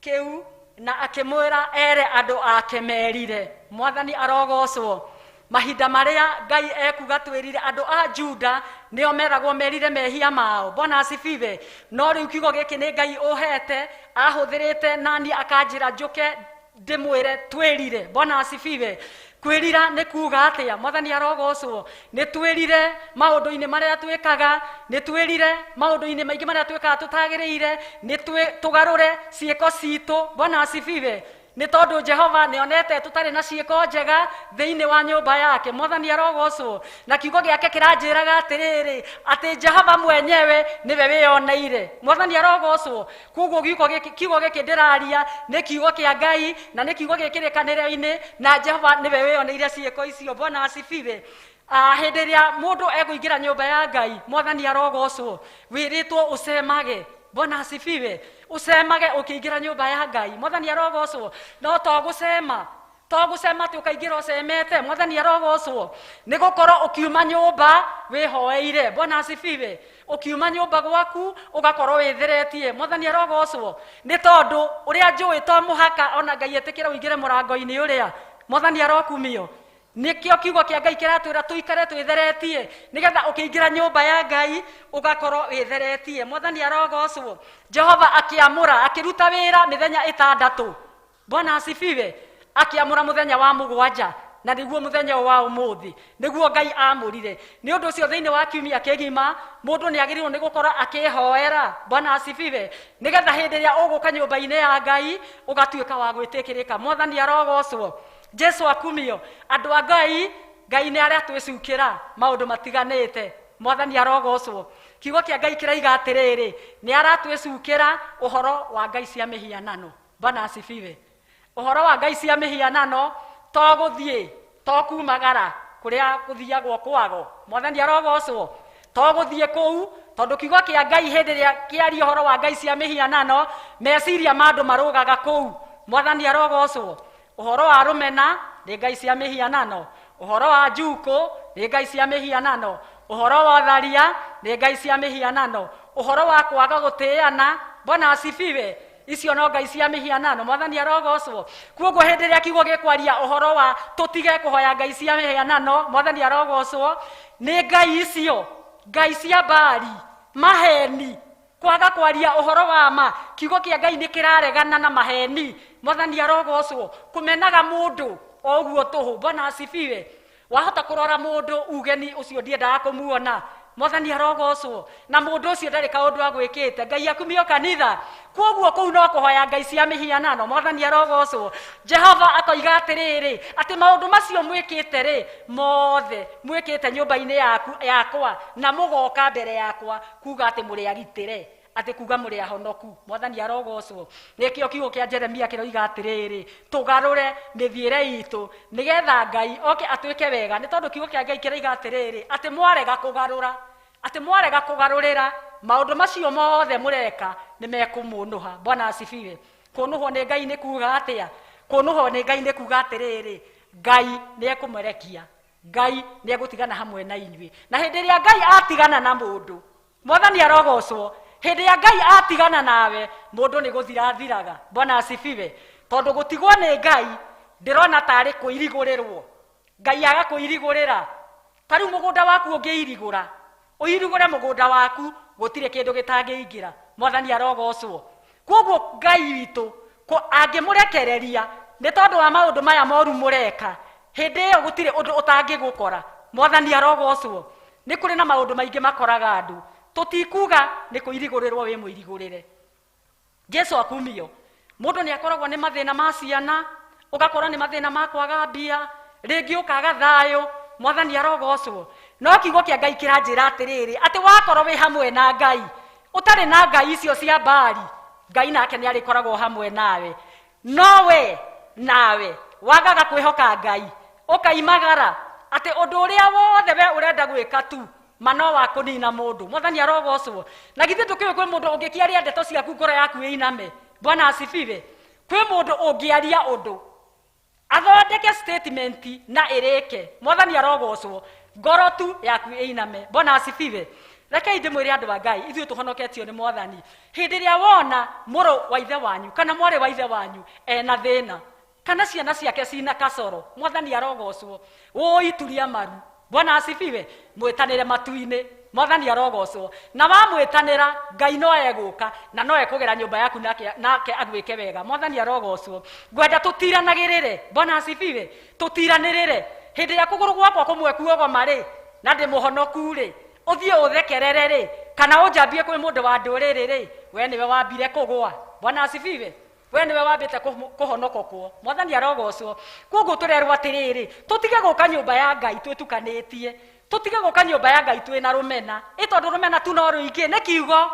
kĩu na akĩmwĩra ere andũ ake merire. Mwathani arogocwo. Mahinda marĩa Ngai ekuga twĩrire andũ a Juda nĩo meragwo merire mehia mao. Bwana asifiwe. No rĩu kiugo gĩkĩ nĩ Ngai ũhete, ahũthĩrĩte nani akanjĩra njũke ndĩmwĩre twĩrire. Bwana asifiwe. Kwĩrira nĩ kuga atĩa? Mwathani arogocwo. Nĩ twĩrire maũndũ-inĩ marĩa twĩkaga, nĩ twĩrire maũndũ-inĩ maingĩ marĩa twĩkaga tũtagĩrĩire, nĩ tũgarũre ciĩko citũ. Bwana asifiwe. Nĩ tondũ Jehova nĩonete tũtarĩ na ciĩko njega thĩinĩ wa nyũmba yake. Mwathani arogocwo. Na kiugo gĩake kĩranjĩraga atĩrĩrĩ, atĩ Jehova mwenyewe nĩwe wĩyoneire. Mwathani arogocwo. Koguo kiugo gĩkĩ ndĩraria nĩ kiugo kĩa Ngai na nĩ kiugo gĩkĩrĩkanĩro-inĩ, na Jehova nĩwe wĩyoneire ciĩko icio. Bwana asifiwe. Hĩndĩ ĩrĩa mũndũ ekũingĩra nyũmba ya Ngai, Mwathani arogocwo, wĩrĩtwo ũcemage. Bwana asifiwe. Ũcemage ũkĩingĩra nyũmba ya Ngai. Mwathani arogocwo. No to gũcema, to gũcema atĩ ũkaingĩra ũcemete. Mwathani arogocwo. Nĩ gũkorwo ũkiuma nyũmba wĩhoeire. Bwana asifiwe. Ũkiuma nyũmba gwaku ũgakorwo wĩtheretie. Mwathani arogocwo. Nĩ tondũ ũrĩa njũĩ to mũhaka ona Ngai etĩkĩre ũingĩre mũrango-inĩ ũrĩa. Mwathani arokumio. Nĩkĩo kiugo kĩa Ngai kĩratwĩra tũikare twĩtheretie, nĩgetha ũkĩingĩra nyũmba ya Ngai ũgakorwo wĩtheretie. Mwathani arogocwo. Jehova akĩamũra, akĩruta wĩra mĩthenya 6. Bwana asifiwe. Akĩamũra mũthenya wa 7, na nĩguo mũthenya ũyũ wa ũmũthĩ, nĩguo Ngai amũrire. Nĩ ũndũ ũcio thĩinĩ wa kiumia kĩgima mũndũ nĩ agĩrĩirwo nĩ gũkorwo akĩhoera. Bwana asifiwe. Nĩgetha hĩndĩ ĩrĩa ũgũka nyũmba-inĩ ya Ngai ũgatuĩka wa gwĩtĩkĩrĩka. Mwathani arogocwo. Jesu akumio. Andũ a Ngai, Ngai nĩ aratwĩcukĩra maũndũ matiganĩte. Mwathani arogocwo. Kiugo kĩa Ngai kĩraiga atĩrĩrĩ, nĩ aratwĩcukĩra ũhoro wa ngai cia mĩhianano. Bwana asifiwe. Ũhoro wa ngai cia mĩhianano to gũthiĩ, to kumagara kũrĩa gũthiagwo kwago. Mwathani arogocwo. To gũthiĩ kũu, tondũ kiugo kĩa Ngai hĩndĩ ĩrĩa kĩaria ũhoro wa ngai cia mĩhianano, meciria ma andũ marũgaga kũu. Mwathani arogocwo. Ũhoro wa rũmena nĩ ngai cia mĩhianano, ũhoro wa njukũ nĩ ngai cia mĩhianano, ũhoro wa tharia nĩ ngai cia mĩhianano, ũhoro wa kwaga gũtĩana. Bwana asifiwe. Icio no ngai cia mĩhianano. Mwathani arogocwo. Koguo hĩndĩ ĩrĩa kiugo gĩkwaria ũhoro wa tũtige kũhoya ngai cia mĩhianano, Mwathani arogocwo, nĩ ngai icio, ngai cia Baali, maheni, kwaga kwaria ũhoro wa ma. Kiugo kĩa Ngai nĩ kĩraregana na maheni. Mwathani arogocwo. Kũmenaga mũndũ o ũguo tũhũ. Bwana asifiwe. Wahota kũrora mũndũ ugeni ũcio ndiendaga kũmuona. Mwathani arogocwo. Na mũndũ ũcio ndarĩ kaũndũ agwĩkĩte. Ngai akumio kanitha. Koguo kũu no kũhoya ngai cia mĩhianano. Mwathani arogocwo. Jehova akoiga atĩrĩrĩ, atĩ maũndũ macio mwĩkĩte rĩ, mothe mwĩkĩte nyũmba-inĩ yakwa, na mũgoka mbere yakwa kuga atĩ mũrĩ agitĩre. Atĩ kuga mũrĩ ahonoku. Mwathani arogocwo. Nĩkĩo kiugo kĩa Jeremia kĩroiga atĩrĩrĩ, tũgarũre mĩthiĩre itũ nĩgetha Ngai oke atwĩke wega, nĩ tondũ kiugo kĩa Ngai kĩroiga atĩrĩrĩ, atĩ mwarega kũgarũra, atĩ mwarega kũgarũrĩra maũndũ macio mothe mũreka nĩ mekũmũnũha. Bwana asifiwe. Kũnũhwo nĩ Ngai nĩ kuga atĩa? Kũnũhwo nĩ Ngai nĩ kuga atĩrĩrĩ, Ngai nĩ ekũmũrekia, Ngai nĩ egũtigana hamwe na inyuĩ. Na hĩndĩ ĩrĩa Ngai atigana na mũndũ, Mwathani arogocwo, hĩndĩ ĩrĩa Ngai atigana nawe, mũndũ nĩ gũthira athiraga. Bwana asifiwe. Tondũ gũtigwo nĩ Ngai ndĩrona tarĩ kũirigũrĩrwo. Ngai agakũirigũrĩra. Ta rĩu mũgũnda waku ũngĩirigũra, ũirigũre mũgũnda waku, gũtirĩ kĩndũ gĩtangĩingĩra. Mwathani arogocwo. Koguo Ngai witũ angĩmũrekereria nĩ tondũ wa maũndũ maya moru mũreka, hĩndĩ ĩyo gũtirĩ ũndũ ũtangĩgũkora. Mwathani arogocwo. Nĩ kũrĩ na maũndũ maingĩ makoraga andũ. Tũtikuga nĩ kũirigũrĩrwo wĩ mũirigũrĩre. Jesu akumio. Mũndũ nĩ akoragwo nĩ mathĩna ma ciana, ũgakora nĩ mathĩna ma kwaga mbia, rĩngĩ ũkaga thayũ. Mwathani arogocwo. No kiugo kĩa Ngai kĩranjĩra atĩrĩrĩ, atĩ wakorwo wĩ hamwe na Ngai, ũtarĩ na ngai icio cia Baali, Ngai nake nĩ arĩkoragwo hamwe nawe. No we nawe wagaga kwĩhoka Ngai, ũkaimagara atĩ ũndũ ũrĩa wothe we ũrenda gwĩka tu ma no wa kũnina mũndũ. Mwathani arogocwo. Na githĩ ndũkĩũĩ kwĩ mũndũ ũngĩkĩaria ndeto ciaku ngoro yaku ĩiname? Bwana asifiwe. Kwĩ mũndũ ũngĩaria ũndũ athondeke statement na ĩrĩke. Mwathani arogocwo. Ngoro tu yaku ĩiname. Bwana asifiwe. Rekei ndĩmwĩre andũ a Ngai, ithuĩ tũhonoketio nĩ Mwathani. Hĩndĩ ĩrĩa wona mũrũ wa ithe wanyu kana mwarĩ wa ithe wanyu ena thĩna, kana ciana ciake cina kasoro, Mwathani arogocwo. Wũi turia maru. Bwana asifiwe. Mwĩtanĩre matu-inĩ. Mwathani arogocwo. Na wamwĩtanĩra, Ngai no egũka na no ekũgera nyũmba yaku nake agwĩke wega. Mwathani arogocwo. Ngwenda tũtiranagĩrĩre. Bwana asifiwe. Tũtiranĩrĩre. Hĩndĩ ĩrĩa kũgũrũ gwakwa kũmwe kuogoma rĩ, na ndĩ mũhonoku rĩ, ũthiĩ ũthekerere rĩ, kana ũnjambie kwĩ mũndũ wa ndũrĩrĩ rĩ, we nĩwe wambire kũgũa. Bwana asifiwe. We nĩwe wambĩte kũhonokokwo. Mwathani arogocwo. Koguo tũrerwo atĩrĩrĩ, tũtige gũka nyũmba ya Ngai twĩtukanĩtie, tũtige gũka nyũmba ya Ngai twĩna rũmena. Ĩ tondũ rũmena tu no rũingĩ, nĩ kiugo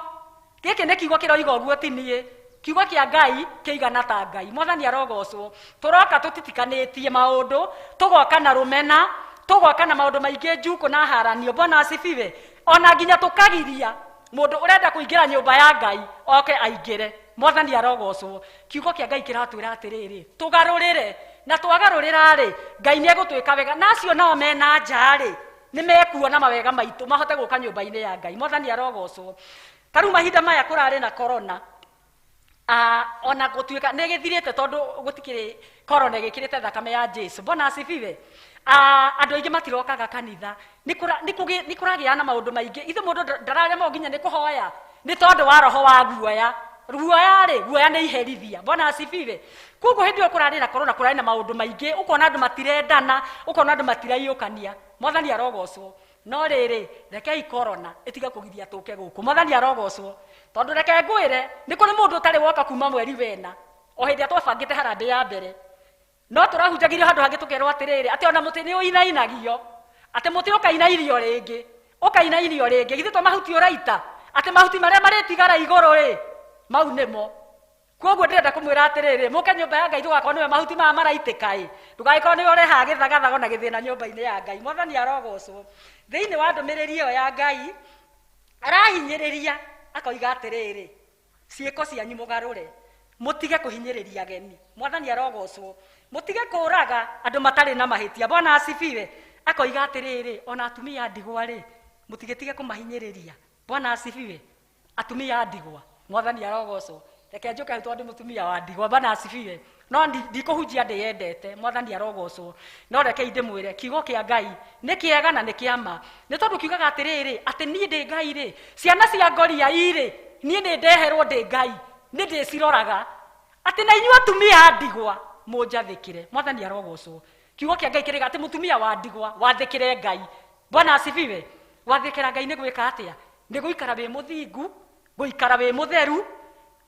gĩkĩ, nĩ kiugo kĩroiga ũguo, ti niĩ. Kiugo kĩa Ngai kĩigana ta Ngai. Mwathani arogocwo. Tũroka tũtitikanĩtie maũndũ, tũgoka na rũmena, tũgoka na maũndũ maingĩ, njukũ na haranio. Bwana asifiwe. Ona nginya tũkagiria mũndũ ũrenda kũingĩra nyũmba ya Ngai oke aingĩre. Mwathani arogocwo. Kiugo kĩa Ngai kĩratwĩra atĩrĩrĩ, tũgarũrĩre, na twagarũrĩra rĩ, Ngai nĩ egũtwĩka wega. Na acio nao mena nja rĩ, nĩ mekuona mawega maitũ, mahote gũka nyũmba-inĩ ya Ngai. Mwathani arogocwo. Ta rĩu mahinda maya kũrarĩ na corona, ona gũtuĩka nĩ gĩthirĩte tondũ gũtikĩrĩ corona ĩgĩkĩrĩte thakame ya Jesu. Bwana asifiwe. Andũ aingĩ matirokaga kanitha. Nĩ kũragĩa na maũndũ maingĩ. Ithe mũndũ ndararemwo nginya nĩ kũhoya nĩ tondũ wa roho wa guoya. Guoya rĩ, guoya nĩ iherithia. Bwana asifiwe. Koguo hĩndĩ ĩyo kũrarĩ na corona, kũrarĩ na maũndũ maingĩ, ũkona andũ matirendana, ũkona andũ matiraiyũkania. Mwathani arogocwo. No rĩrĩ, rekei corona ĩtige kũgiria tũke gũkũ. Mwathani arogocwo. Tondũ reke ngwĩre, nĩ kũrĩ mũndũ ũtarĩ woka kuma mweri wena, o hĩndĩ ĩrĩa twabangĩte harambĩ ya mbere. No tũrahunjagĩrio handũ hangĩ tũkerwo atĩrĩrĩ, atĩ ona mũtĩ nĩ ũinainagio, atĩ mũtĩ ũkainairio rĩngĩ, ũkainairio rĩngĩ. Githĩ to mahuti ũraita? Atĩ mahuti marĩa marĩtigara igũrũ rĩ, mau nĩmo. Koguo ndĩrenda kũmwĩra atĩrĩrĩ, mũke nyũmba ya Ngai ndũgakorwo nĩwe mahuti maya maraitĩka ĩ, ndũgagĩkorwo nĩwe ũrehaga gĩthagathago na gĩthĩna nyũmba-inĩ ya Ngai. Mwathani arogocwo. Thĩinĩ wa ndũmĩrĩri ĩyo ya Ngai, arahinyĩrĩria akoiga atĩrĩrĩ, ciĩko cianyu mũgarũre, mũtige kũhinyĩrĩria ageni. Mwathani arogocwo. Mũtige kũraga andũ matarĩ na mahĩtia. Bwana asifiwe. Akoiga atĩrĩrĩ, ona atumia a ndigwa rĩ, mũtigĩtige kũmahinyĩrĩria. Bwana asifiwe. Atumia a ndigwa, Mwathani arogocwo. Reke njũke hau tondũ mũtumia wa ndigwa. Bwana asifiwe. No ndikũhunjia ndĩyendete. Mwathani arogocwo. No rekei ndĩmwĩre, kiugo kĩa Ngai nĩ kĩega na nĩ kĩa ma. Nĩ tondũ kiugaga atĩrĩrĩ, atĩ niĩ ndĩ Ngai rĩ, ciana cia ngoria irĩ, niĩ nĩ ndeherwo ndĩ Ngai, nĩ ndĩciroraga. Atĩ na inyuĩ atumia a ndigwa mũnjathĩkĩre. Mwathani arogocwo. Kiugo kĩa Ngai kĩrĩga atĩ mũtumia wa ndigwa wathĩkĩre Ngai. Bwana asifiwe. Gwathĩkĩra Ngai nĩ gwĩka atĩa? Nĩ gũikara wĩ mũthingu, gũikara wĩ mũtheru,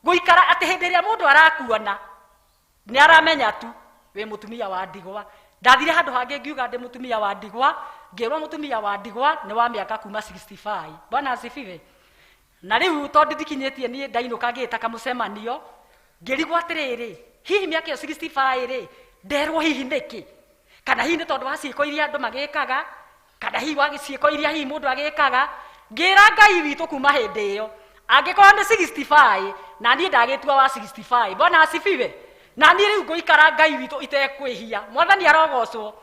gũikara atĩ hĩndĩ ĩrĩa mũndũ arakuona nĩ aramenya tu wĩ mũtumia wa ndigwa. Ndathire handũ hangĩ ngiuga ndĩ mũtumia wa ndigwa, ngĩrwo mũtumia wa ndigwa nĩ wa mĩaka kuma 65. Bwana asifiwe. Na rĩu tondũ ndikinyĩtie niĩ ndainũka ngĩĩta kamũcemanio, ngĩrigwo atĩrĩrĩ, hihi mĩaka ĩyo 65 rĩ, nderwo hihi nĩkĩ? Kana hihi nĩ tondũ wa ciĩko iria andũ magĩkaga, kana hihi wa ciĩko iria hihi mũndũ agĩkaga. Ngĩra Ngai witũ kuma hĩndĩ ĩyo, angĩkorwo nĩ 65 na niĩ ndagĩtua wa 65, Bwana asifiwe. Na niĩ rĩu ngũikara Ngai witũ itekwĩhia. Mwathani arogocwo.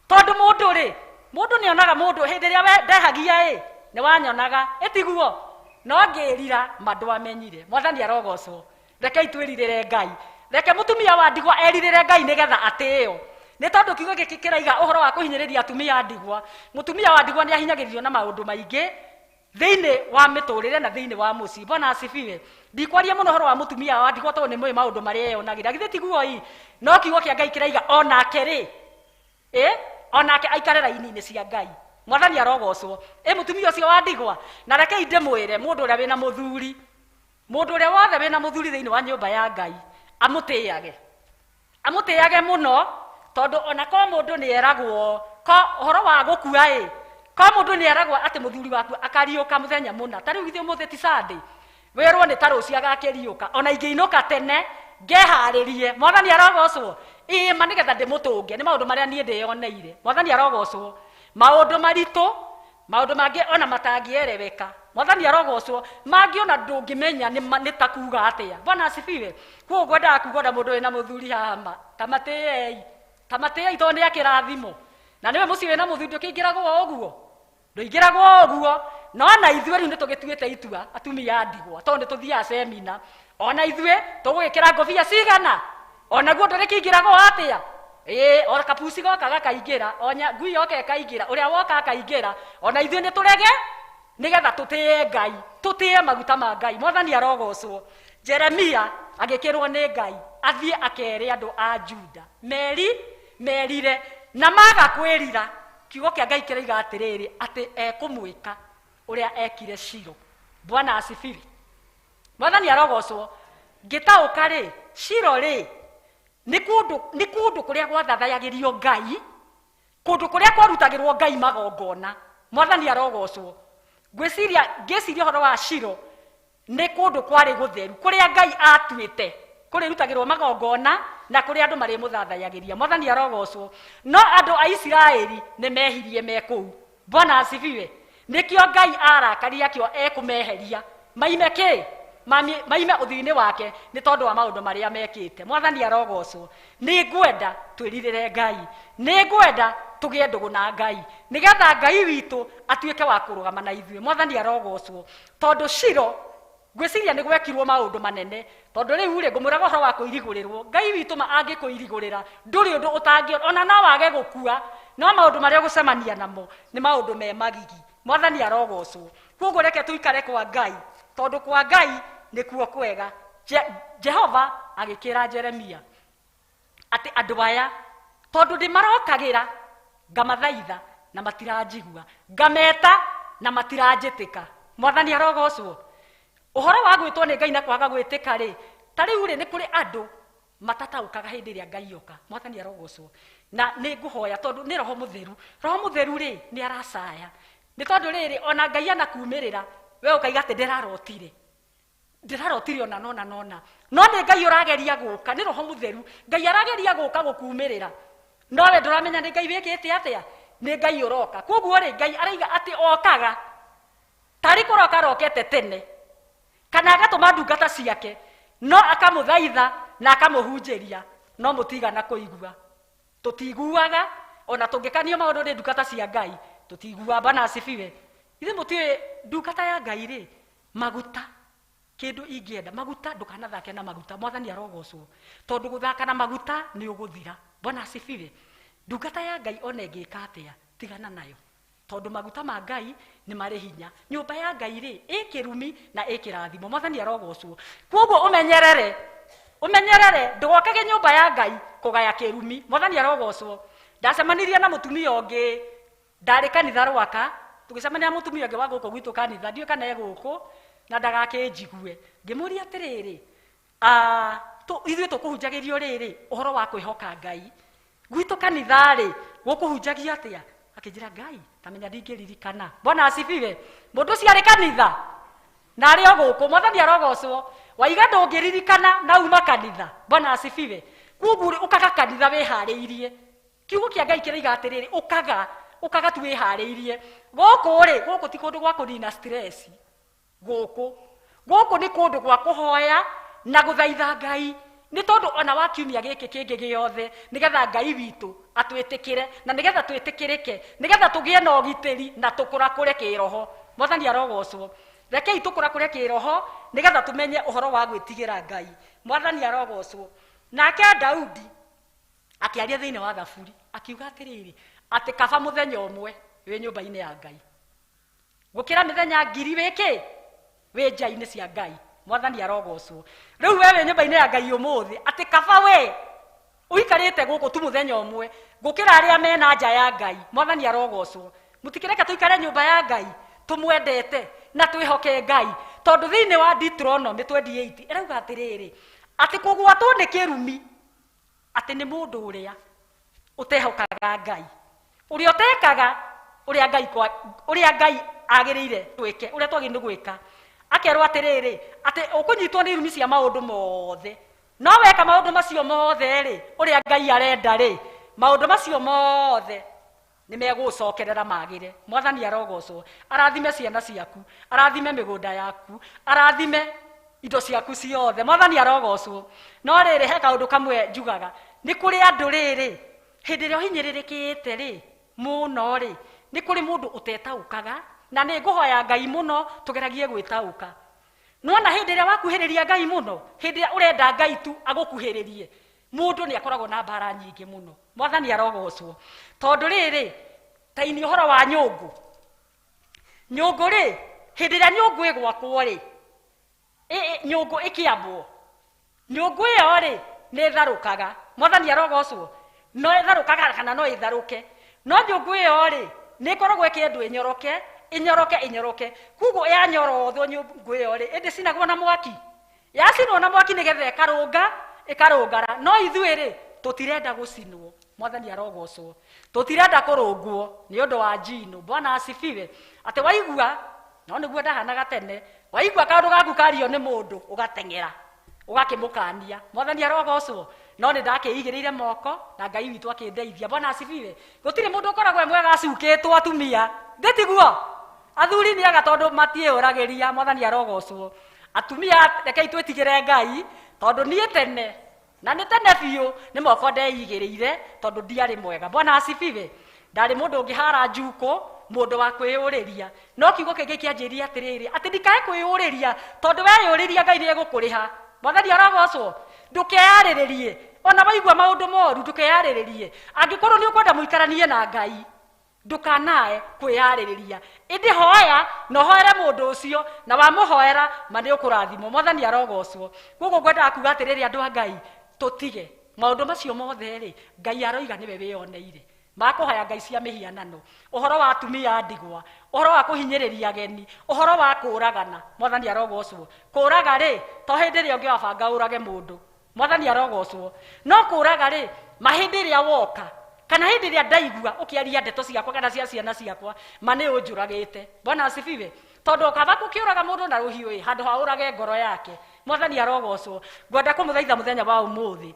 Tondũ mũndũ rĩ, mũndũ nĩonaga mũndũ hĩndĩ ĩrĩa we ndehagia ĩ, nĩwanyonaga, ĩtiguo? No ngĩrira ma ndwamenyire. Mwathani arogocwo. Rekei twĩrirĩre Ngai. Reke mũtumia wa ndigwa erirĩre Ngai nĩgetha atĩĩo. Nĩ tondũ kiugo gĩkĩ kĩraiga ũhoro wa kũhinyĩrĩria atumia a ndigwa. Mũtumia wa ndigwa nĩahinyagĩrĩrio na maũndũ maingĩ thĩinĩ wa mĩtũrĩre na thĩinĩ wa mũciĩ. Bwana asifiwe. Ndikwaria mũno ũhoro wa mũtumia wa ndigwa tondũ nĩ mũĩ maũndũ marĩa eyonagĩra. Githĩ tiguo ĩ? No kiugo kĩa Ngai kĩraiga onake rĩ, onake aikare raini-inĩ cia Ngai. Mwathani arogocwo. Mũtumia ũcio wa ndigwa, na rekei ndĩmwĩre mũndũ ũrĩa wĩna mũthuri, mũndũ ũrĩa wothe wĩna mũthuri thĩinĩ wa nyũmba ya Ngai, amũtĩage. Amũtĩage mũno, tondũ ona ko mũndũ nĩeragwo, ko ũhoro wa gũkua ĩ, ko mũndũ nĩeragwo atĩ mũthuri waku akariũka mũthenya mũna. Ta rĩu githĩ ũmũthĩ ti Sunday, wĩrwo nĩ ta rũciũ agakĩriũka. Ona ingĩinũka tene, ngeharĩrie. Mwathani arogocwo. Ĩĩ, ma nĩgetha ndĩmũtũnge. Nĩ maũndũ marĩa niĩ ndĩyoneire. Mwathani arogocwo. Maũndũ maritũ, maũndũ mangĩ ona matangĩereweka. Mwathani arogocwo. Mangĩ ona ndũngĩmenya nĩ ta kuga atĩa. Bwana asifiwe. Koguo ngwendaga kuga ona mũndũ wĩna mũthuri haha ma, ta matĩei. Ta matĩei tondũ nĩ akĩrathimo. Na nĩwe mũciĩ wĩna mũthuri ndũkĩingĩragwo o ũguo. Ndũingĩragwo o ũguo. No na ithuĩ rĩu nĩtũgĩtuĩte itua atumia a ndigwa tondũ nĩtũthiaga semina. Ona ithuĩ tũgũgĩkĩra ngobia cigana. Ona guo ndũrĩkĩingĩragwo atĩa? Ĩĩ, o kapuci goka gakaingĩra, o ngui yoka ĩkaingĩra, ũrĩa woka akaingĩra. Ona ithuĩ nĩtũrege nĩgetha tũtĩe Ngai, tũtĩe maguta ma Ngai. Mwathani arogocwo. Jeremia agĩkĩrwo nĩ Ngai athiĩ akere andũ a Juda merire na maga kwĩrira. Kiugo kĩa Ngai kĩroiga atĩrĩrĩ, atĩ ekũmwĩka ũrĩa ekire Shilo. Bwana asifiwe. Mwathani arogocwo. Ngĩtaũka rĩ, Shilo rĩ, nĩ kũndũ kũrĩa gwathathayagĩrio Ngai, kũndũ kũrĩa kwarutagĩrwo Ngai magongona. Mwathani arogocwo. Ngĩciria ũhoro wa Shilo, nĩ kũndũ kwarĩ gũtheru, kũrĩa Ngai atuĩte kũrĩrutagĩrwo magongona na kũrĩa andũ marĩmũthathayagĩria. Mwathani arogocwo. No andũ a Isiraeli nĩ mehirie me kũu. Bwana asifiwe. Nĩkĩo Ngai arakaria akĩo ekũmeheria maime kĩ? Maime ũthiũ-inĩ wake nĩ tondũ wa maũndũ marĩa mekĩte. Mwathani arogocwo. Nĩ ngwenda twĩrirĩre Ngai, nĩ ngwenda tũgĩe ndũgũ na Ngai, nĩgetha Ngai witũ atuĩke wa kũrũgama na ithuĩ. Mwathani arogocwo. Tondũ Shilo ngwĩciria nĩ gwekirwo maũndũ manene, tondũ rĩu rĩ, ngũmwĩraga ũhoro wa kũirigũrĩrwo. Ngai witũ ma angĩkũirigũrĩra ndũrĩ ũndũ ũtangĩona, ona no wage gũkua, no maũndũ marĩa ũgũcemania namo nĩ maũndũ me magigi. Mwathani arogocwo. Koguo reke tũikare kwa Ngai, tondũ kwa Ngai nĩkuo kwega. Jehova agĩkĩra Jeremia atĩ andũ aya tondũ ndĩmarokagĩra ngamathaitha na matiranjigua, ngameta na matiranjĩtĩka. Mwathani arogocwo. Ũhoro wa gwĩtwo nĩ Ngai na kwaga gwĩtĩka rĩ, ta rĩu rĩ, nĩ kũrĩ andũ matataũkaga hĩndĩ ĩrĩa Ngai oka. Mwathani arogocwo. Na nĩ ngũhoya tondũ nĩ Roho Mũtheru. Roho Mũtheru rĩ, nĩ aracaya. Nĩ tondũ rĩrĩ, ona Ngai anakumĩrĩra, we ũkaiga atĩ ndĩrarotire. Ndĩrarotire ona nona nona. No nĩ Ngai ũrageria gũka, nĩ Roho Mũtheru. Ngai arageria gũka gũkumĩrĩra. No we ndũramenya nĩ Ngai wĩkĩte atĩa? Nĩ Ngai ũroka. Koguo rĩ, Ngai araiga atĩ okaga tarĩ kũroka arokete tene, kana agatũma ndungata ciake, no akamũthaitha na akamũhunjĩria, no mũtigana kũigua. Tũtiguaga, ona tũngĩkanio maũndũ nĩ ndungata cia Ngai, tũtiguaga. Bwana asifiwe. Ithuĩ mũtiũĩ ndungata ya Ngai rĩ, maguta, kĩndũ ingĩenda, maguta, ndũkanathake na maguta. Mwathani arogocwo. Tondũ gũthaka na maguta nĩ ũgũthira. Bwana asifiwe. Ndungata ya Ngai ona ĩngĩka atĩa, tigana nayo. Tondũ maguta ma Ngai nĩ marĩ hinya. Nyũmba ya Ngai rĩ, ĩ kĩrumi na ĩ kĩrathimo. Mwathani arogocwo. Koguo ũmenyerere, ũmenyerere ndũgokage nyũmba ya Ngai kũgaya kĩrumi. Mwathani arogocwo. Ndacemanirie na mũtumia ũngĩ, ndarĩ kanitha Rwaka, tũgĩcemania na mũtumia ũngĩ wa gũkũ gwitũ kanitha, ndiũĩ kana e gũkũ na ndagakĩnjigue. Ngĩmũria atĩrĩrĩ, ithuĩ tũkũhunjagĩrio rĩrĩ ũhoro wa kwĩhoka Ngai. Gwitũ kanitha rĩ, gũkũhunjagia atĩa? Akĩnjĩra, Ngai, ta menya ndingĩririkana. Bwana asifiwe. Mũndũ ũcio arĩ kanitha. Na arĩ o gũkũ mwathani arogocwo waiga ndũngĩririkana na uma kanitha bwana asifiwe koguo ũkaga kanitha wĩharĩirie kiugo kĩa Ngai kĩroiga atĩrĩrĩ ũkaga tu wĩharĩirie gũkũ rĩ gũkũ ti kũndũ gwa kũnina stress gũkũ gũkũ nĩ kũndũ gwa kũhoya na gũthaitha Ngai nĩ tondũ ona wa kiumia gĩkĩ kĩngĩ gĩothe nĩgetha Ngai witũ atwĩtĩkĩre na nĩgetha twĩtĩkĩrĩke nĩgetha tũgĩe na ũgitĩri na tũkũrakũre kĩroho mwathani arogocwo rekei tũkũrakũre kĩroho nĩgetha tũmenye ũhoro wa gwĩtigĩra Ngai mwathani arogocwo nake Daudi akĩaria thĩinĩ wa Thaburi akiuga atĩrĩrĩ atĩ kaba mũthenya ũmwe wĩ nyũmba-inĩ ya Ngai gũkĩra mĩthenya ngiri wĩkĩ wĩ nja-inĩ cia Ngai mwathani arogocwo rĩu we wĩ nyũmba-inĩ ya Ngai ũmũthĩ atĩ kaba we ũikarĩte gũkũ tu mũthenya ũmwe gũkĩra arĩa mena nja ya Ngai mwathani arogocwo mũtikĩreke tũikare nyũmba ya Ngai tũmwendete na twĩhoke Ngai tondũ thĩinĩ wa Deuteronomy 28 ĩrauga atĩrĩrĩ atĩ kũgwatwo nĩ kĩrumi atĩ nĩ mũndũ ũrĩa ũtehokaga Ngai ũrĩa ũtekaga ũrĩa Ngai agĩrĩire twĩke ũrĩa twagĩrĩire nĩ gwĩka akerwo atĩrĩrĩ atĩ ũkũnyitwo nĩ irumi cia maũndũ mothe no weka maũndũ macio mothe rĩ ũrĩa Ngai arenda rĩ maũndũ macio mothe nĩ megũcokerera magĩre mwathani arogocwo arathime ciana ciaku arathime mĩgũnda yaku arathime indo ciaku ciothe mwathani arogocwo no rĩrĩ he kaũndũ kamwe njugaga nĩ kũrĩ andũ rĩrĩ hĩndĩ ĩrĩa ũhinyĩrĩrĩkĩte rĩ mũno rĩ nĩ kũrĩ mũndũ ũtetaũkaga na nĩ ngũhoya Ngai mũno tũgeragie gwĩtaũka nona hĩndĩ ĩrĩa wakuhĩrĩria Ngai mũno hĩndĩ ĩrĩa ũrenda Ngai tu agũkuhĩrĩrie mũndũ nĩ akoragwo na mbara nyingĩ mũno mwathani arogocwo tondũ rĩrĩ ta ini ũhoro wa nyũngũ nyũngũ rĩ hĩndĩ ĩrĩa nyũngũ ĩgwakwo rĩ nyũngũ ĩkĩambwo nyũngũ ĩyo rĩ nĩ ĩtharũkaga mwathani arogocwo no ĩtharũkaga kana no ĩtharũke no nyũngũ ĩyo rĩ nĩ ĩkoragwo ĩkĩendwo ĩnyoroke ĩnyoroke ĩnyoroke koguo yanyorothwo nyũngũ ĩyo rĩ ĩndĩ cinagwo na mwaki yacinwo na mwaki nĩgetha ĩkarũnga ĩkarũngara no ithuĩ rĩ tũtirenda gũcinwo mwathani arogocwo tũtirenda kũrũngwo nĩ ũndũ wa njino bwana asifiwe atĩ waigua no nĩguo ndahanaga tene waigua kaũndũ gaku kario nĩ mũndũ ũgateng'era ũgakĩmũkania mwathani arogocwo no nĩ ndakĩigĩrĩire moko na Ngai witũ akĩndeithia bwana asifiwe gũtirĩ mũndũ ũkoragwo e mwega acukĩtwo atumia ndĩtiguo athuri nĩ aga tondũ matiĩũragĩria mwathani arogocwo atumia rekei twĩtigĩre Ngai tondũ niĩ tene na nĩ tene biũ nĩ moko ndeigĩrĩire tondũ ndiarĩ mwega bwana asifiwe ndarĩ mũndũ ũngĩhara njukũ mũndũ wa kwĩyũrĩria no kiugo kĩngĩ kĩanjĩrire atĩrĩrĩ atĩ ndikae kwĩyũrĩria tondũ weyũrĩria Ngai nĩegũkũrĩha mwathani arogocwo ndũkeyarĩrĩrie ona waigua maũndũ moru ndũkeyarĩrĩrie angĩkorwo nĩ ũkwenda mũikaranie na Ngai ndũkanae kwĩyarĩrĩria ĩndĩ hoya na ũhoere mũndũ ũcio na wamũhoera ma nĩ ũkũrathimwo mwathani arogocwo koguo ngwendaga kuga atĩrĩrĩ andũ a Ngai tũtige maũndũ macio mothe rĩ Ngai aroiga nĩwe wĩyoneire makũhoya ngai cia mĩhianano ũhoro wa atumia a ndigwa ũhoro wa kũhinyĩrĩria ageni ũhoro wa kũũragana mwathani arogocwo kũũraga rĩ to hĩndĩ ĩrĩa ũngĩ wabanga ũrage mũndũ mwathani arogocwo no kũũraga rĩ ma hĩndĩ ĩrĩa woka kana hĩndĩ ĩrĩa ndaigua ũkĩaria ndeto ciakwa kana cia ciana ciakwa ma nĩ ũnjũragĩte bwana asifiwe tondũ kaba gũkĩũraga mũndũ na rũhiũ ĩ handũ ha ũrage ngoro yake mwathani arogocwo ngwenda kũmũthaitha mũthenya wa ũmũthĩ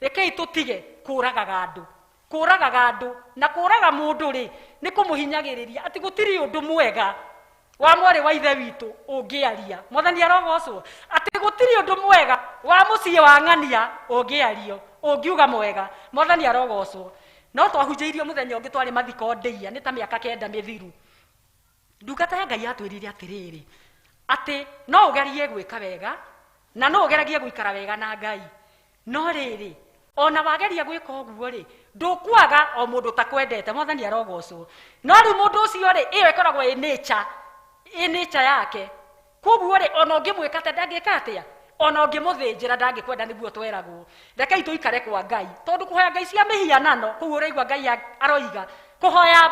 rekei tũtige kũũragaga andũ kũũragaga andũ na kũũraga mũndũ rĩ nĩ kũmũhinyagĩrĩria atĩ gũtirĩ ũndũ mwega wa mwarĩ wa ithe witũ ũngĩaria mwathani arogocwo atĩ gũtirĩ ũndũ mwega wa mũciĩ wa ng'ania ũngĩario ũngiuga mwega mwathani arogocwo no twahunjĩirio mũthenya ũngĩ twarĩ mathiko ndĩia nĩ ta mĩaka 9 mĩthiru ndungata ya Ngai yatwĩrire atĩrĩrĩ atĩ no ũgerie gwĩka wega na no ũgeragie gũikara wega na Ngai no rĩrĩ ona wageria gwĩka ũguo rĩ ndũkwaga o mũndũ takwendete mwathani arogocwo no rĩu mũndũ ũcio rĩ ĩyo ĩkoragwo ĩ nature yake koguo rĩ ona ũngĩmwĩka atĩa ndangĩka atĩa ona ũngĩmũthĩnjĩra ndangĩkwenda nĩguo tweragwo rekei tũikare kwa Ngai tondũ kũhoya ngai cia mĩhianano kũu ũraigua Ngai aroiga kũhoya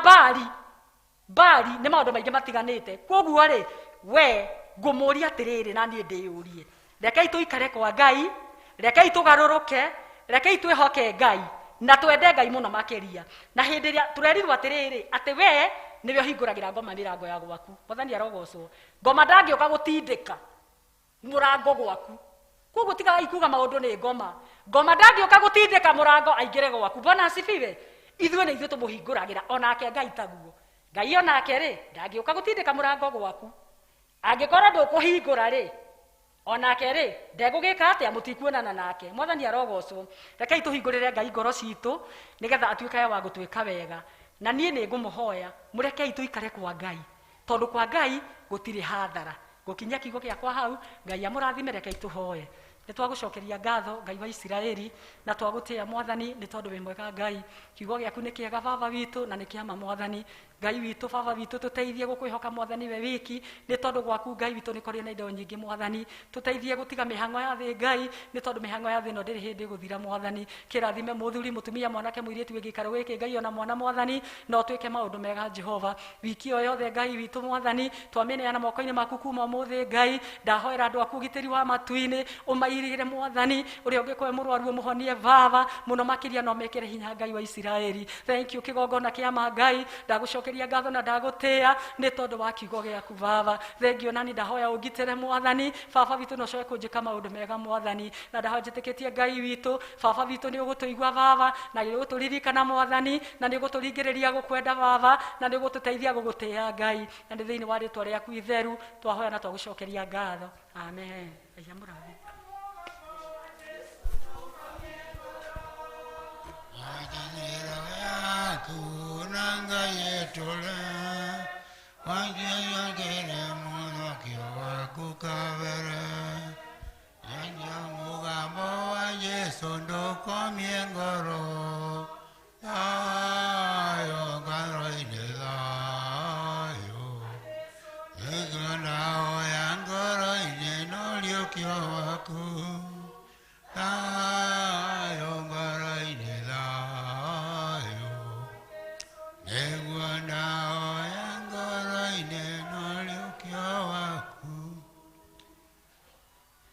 mbari nĩ maũndũ maingĩ matiganĩte koguo rĩ we ngũmũria atĩrĩrĩ na niĩ ndĩyũrie rekei tũikare kwa Ngai rekei tũgarũrũke rekei twĩhoke Ngai na twende Ngai mũno makĩria na hĩndĩ ĩrĩa tũrerirwo atĩrĩrĩ atĩ we nĩwe ũhingũragĩra ngoma mĩrango ya gwaku. Mwathani arogocwo. Ngoma ndangĩũka gũtindĩka mũrango gwaku. Koguo tigagai kuga maũndũ nĩ ngoma. Ngoma ndangĩũka gũtindĩka mũrango aingĩre gwaku. Bwana asifiwe. Ithuĩ nĩ ithuĩ tũmũhingũragĩra, onake Ngai taguo. Ngai onake rĩ ndangĩũka gũtindĩka mũrango gwaku. Angĩkorwo ndũkũhingũra rĩ, onake rĩ ndegũgĩka atĩa, mũtikuonana nake. Mwathani arogocwo. Rekei tũhingũrĩre Ngai ngoro citũ nĩgetha atuĩkage wa gũtwĩka wega. Na niĩ nĩ ngũmũhoya mũrekei tũikare kwa Ngai, tondũ kwa Ngai gũtirĩ hathara. Gũkinyia kiugo gĩakwa hau, Ngai amũrathime. Rekei tũhoe. Nĩ twagũcokeria ngatho Ngai wa Isiraeli, na twagũtĩĩa Mwathani nĩ tondũ wĩ mwega Ngai. Kiugo gĩaku nĩ kĩega Baba witũ, na nĩ kĩama Mwathani. Ngai witũ Baba witũ, tũteithie gũkwĩhoka Mwathani we wiki, nĩ tondũ gwaku Ngai witũ nĩ kũrĩ na indo nyingĩ Mwathani. Tũteithie gũtiga mĩhang'o ya thĩ Ngai, nĩ tondũ mĩhang'o ya thĩ ĩno ndĩrĩ hĩndĩ ĩgũthira Mwathani. Kĩrathime mũthuri, mũtumia, mwanake, mũirĩtu wĩ gĩikaro gĩkĩ Ngai, ona mwana Mwathani, no twĩke maũndũ mega Jehova. Wiki o yothe Ngai witũ Mwathani, twamĩneana moko-inĩ maku kuma ũmũthĩ Ngai. Ndahoera andũ aku ũgitĩri wa matu-inĩ, ũmairigĩre Mwathani. Ũrĩa ũngĩkorwo mũrwaru ũmũhonie Baba, mũno makĩria no mekĩre hinya Ngai wa Isiraeli. Thank you kĩgongona kĩa ma Ngai, ndagũcokeria ngatho na ndagũtĩĩa nĩ tondũ wa kiugo gĩaku Baba. Thank you nani ndahoya ũngitĩre Mwathani. Baba witũ no ũcoke kũnjĩka maũndũ mega Mwathani, na ndahoya njĩtĩkĩtie Ngai witũ Baba witũ nĩ ũgũtũigua Baba, na nĩ ũgũtũririkana Mwathani, na nĩ ũgũtũringĩrĩria gũkwenda Baba, na nĩ ũgũtũteithia gũgũtĩĩa Ngai, na nĩ thĩinĩ wa rĩtwa rĩaku itheru twahoya na twagũcokeria ngatho. Amen. Ngai amũrathime.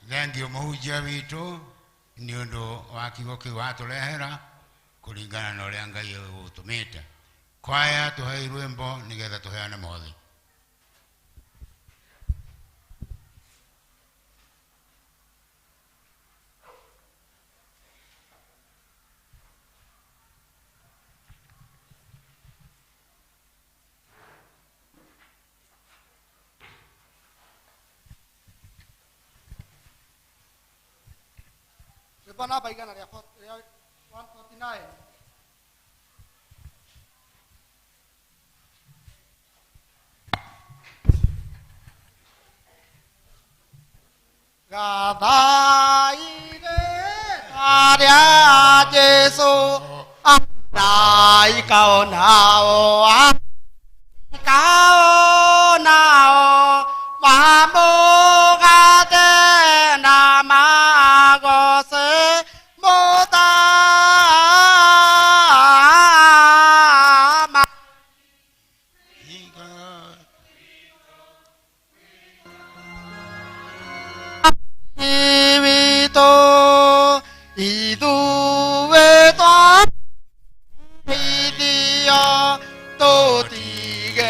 Thengiũ mũhunjia witũ nĩ ũndũ wa kiugo kĩu watũrehera kũringana na ũrĩa Ngai ũtũmĩte. Kwaya tũhei rwĩmbo nĩgetha tũheane mothi. Rwĩmbo namba igana rĩa 149. Gathaire rĩa Jesũ, araika onao, araika onao mamũgathe na magoce mũthamaki. Witũ ithuĩ twateithio tũtige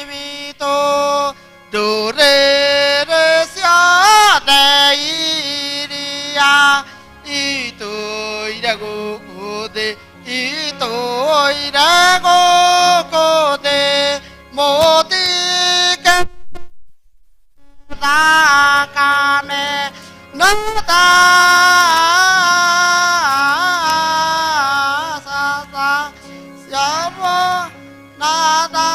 witũ ndũrĩrĩ ciothe iria itũire gũkũ thĩ, itũire gũkũ thĩ, mũtige thakame no tha cia na tha.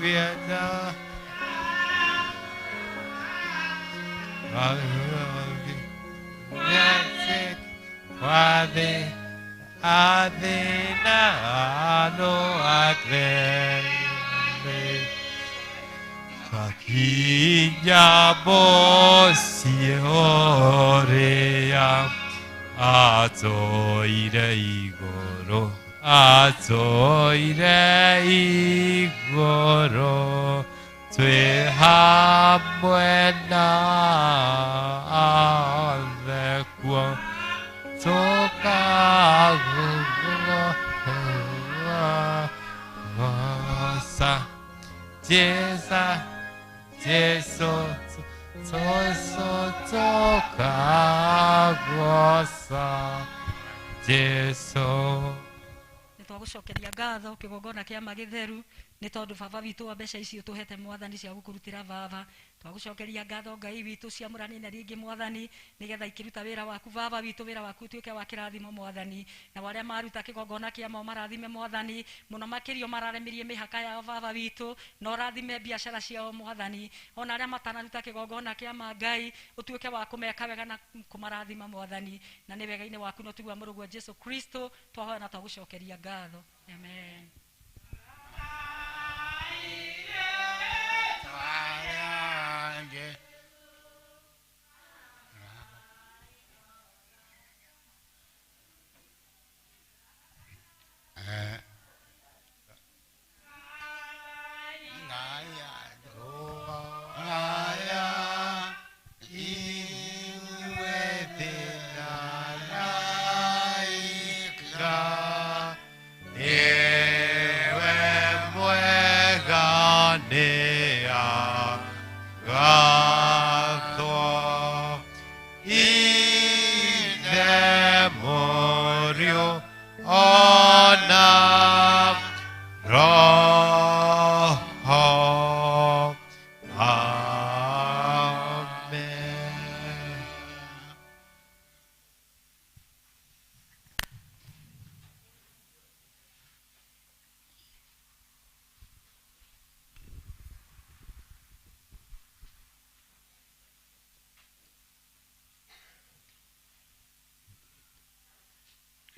Wienda Athina no akrere Kakinya bosi orea Atoire igoro Atoire igoro Twe hamwe na thekwo Toka Jesa Jesu Toka Jesu Nitwagucokeria ngatho kigongona kia magitheru ni tondu baba witu wa mbeca icio tuhete mwathani cia gukurutira baba twagucokeria ngatho Ngai witu ciamũranie na ringi mwathani nigetha ikiruta wira waku baba witu wira waku utuike wa kirathimo mwathani na waria maruta kigongona kia mao marathime mwathani muno makirio mararemirie mihaka yao baba witu na urathime biashara ciao mwathani ona aria matanaruta kigongona kia ma Ngai utuike wa kumeka wega na kumarathima mwathani na ni wega-ini waku no tugua murugu Jesu Kristo twahoya na twagucokeria ngatho amen.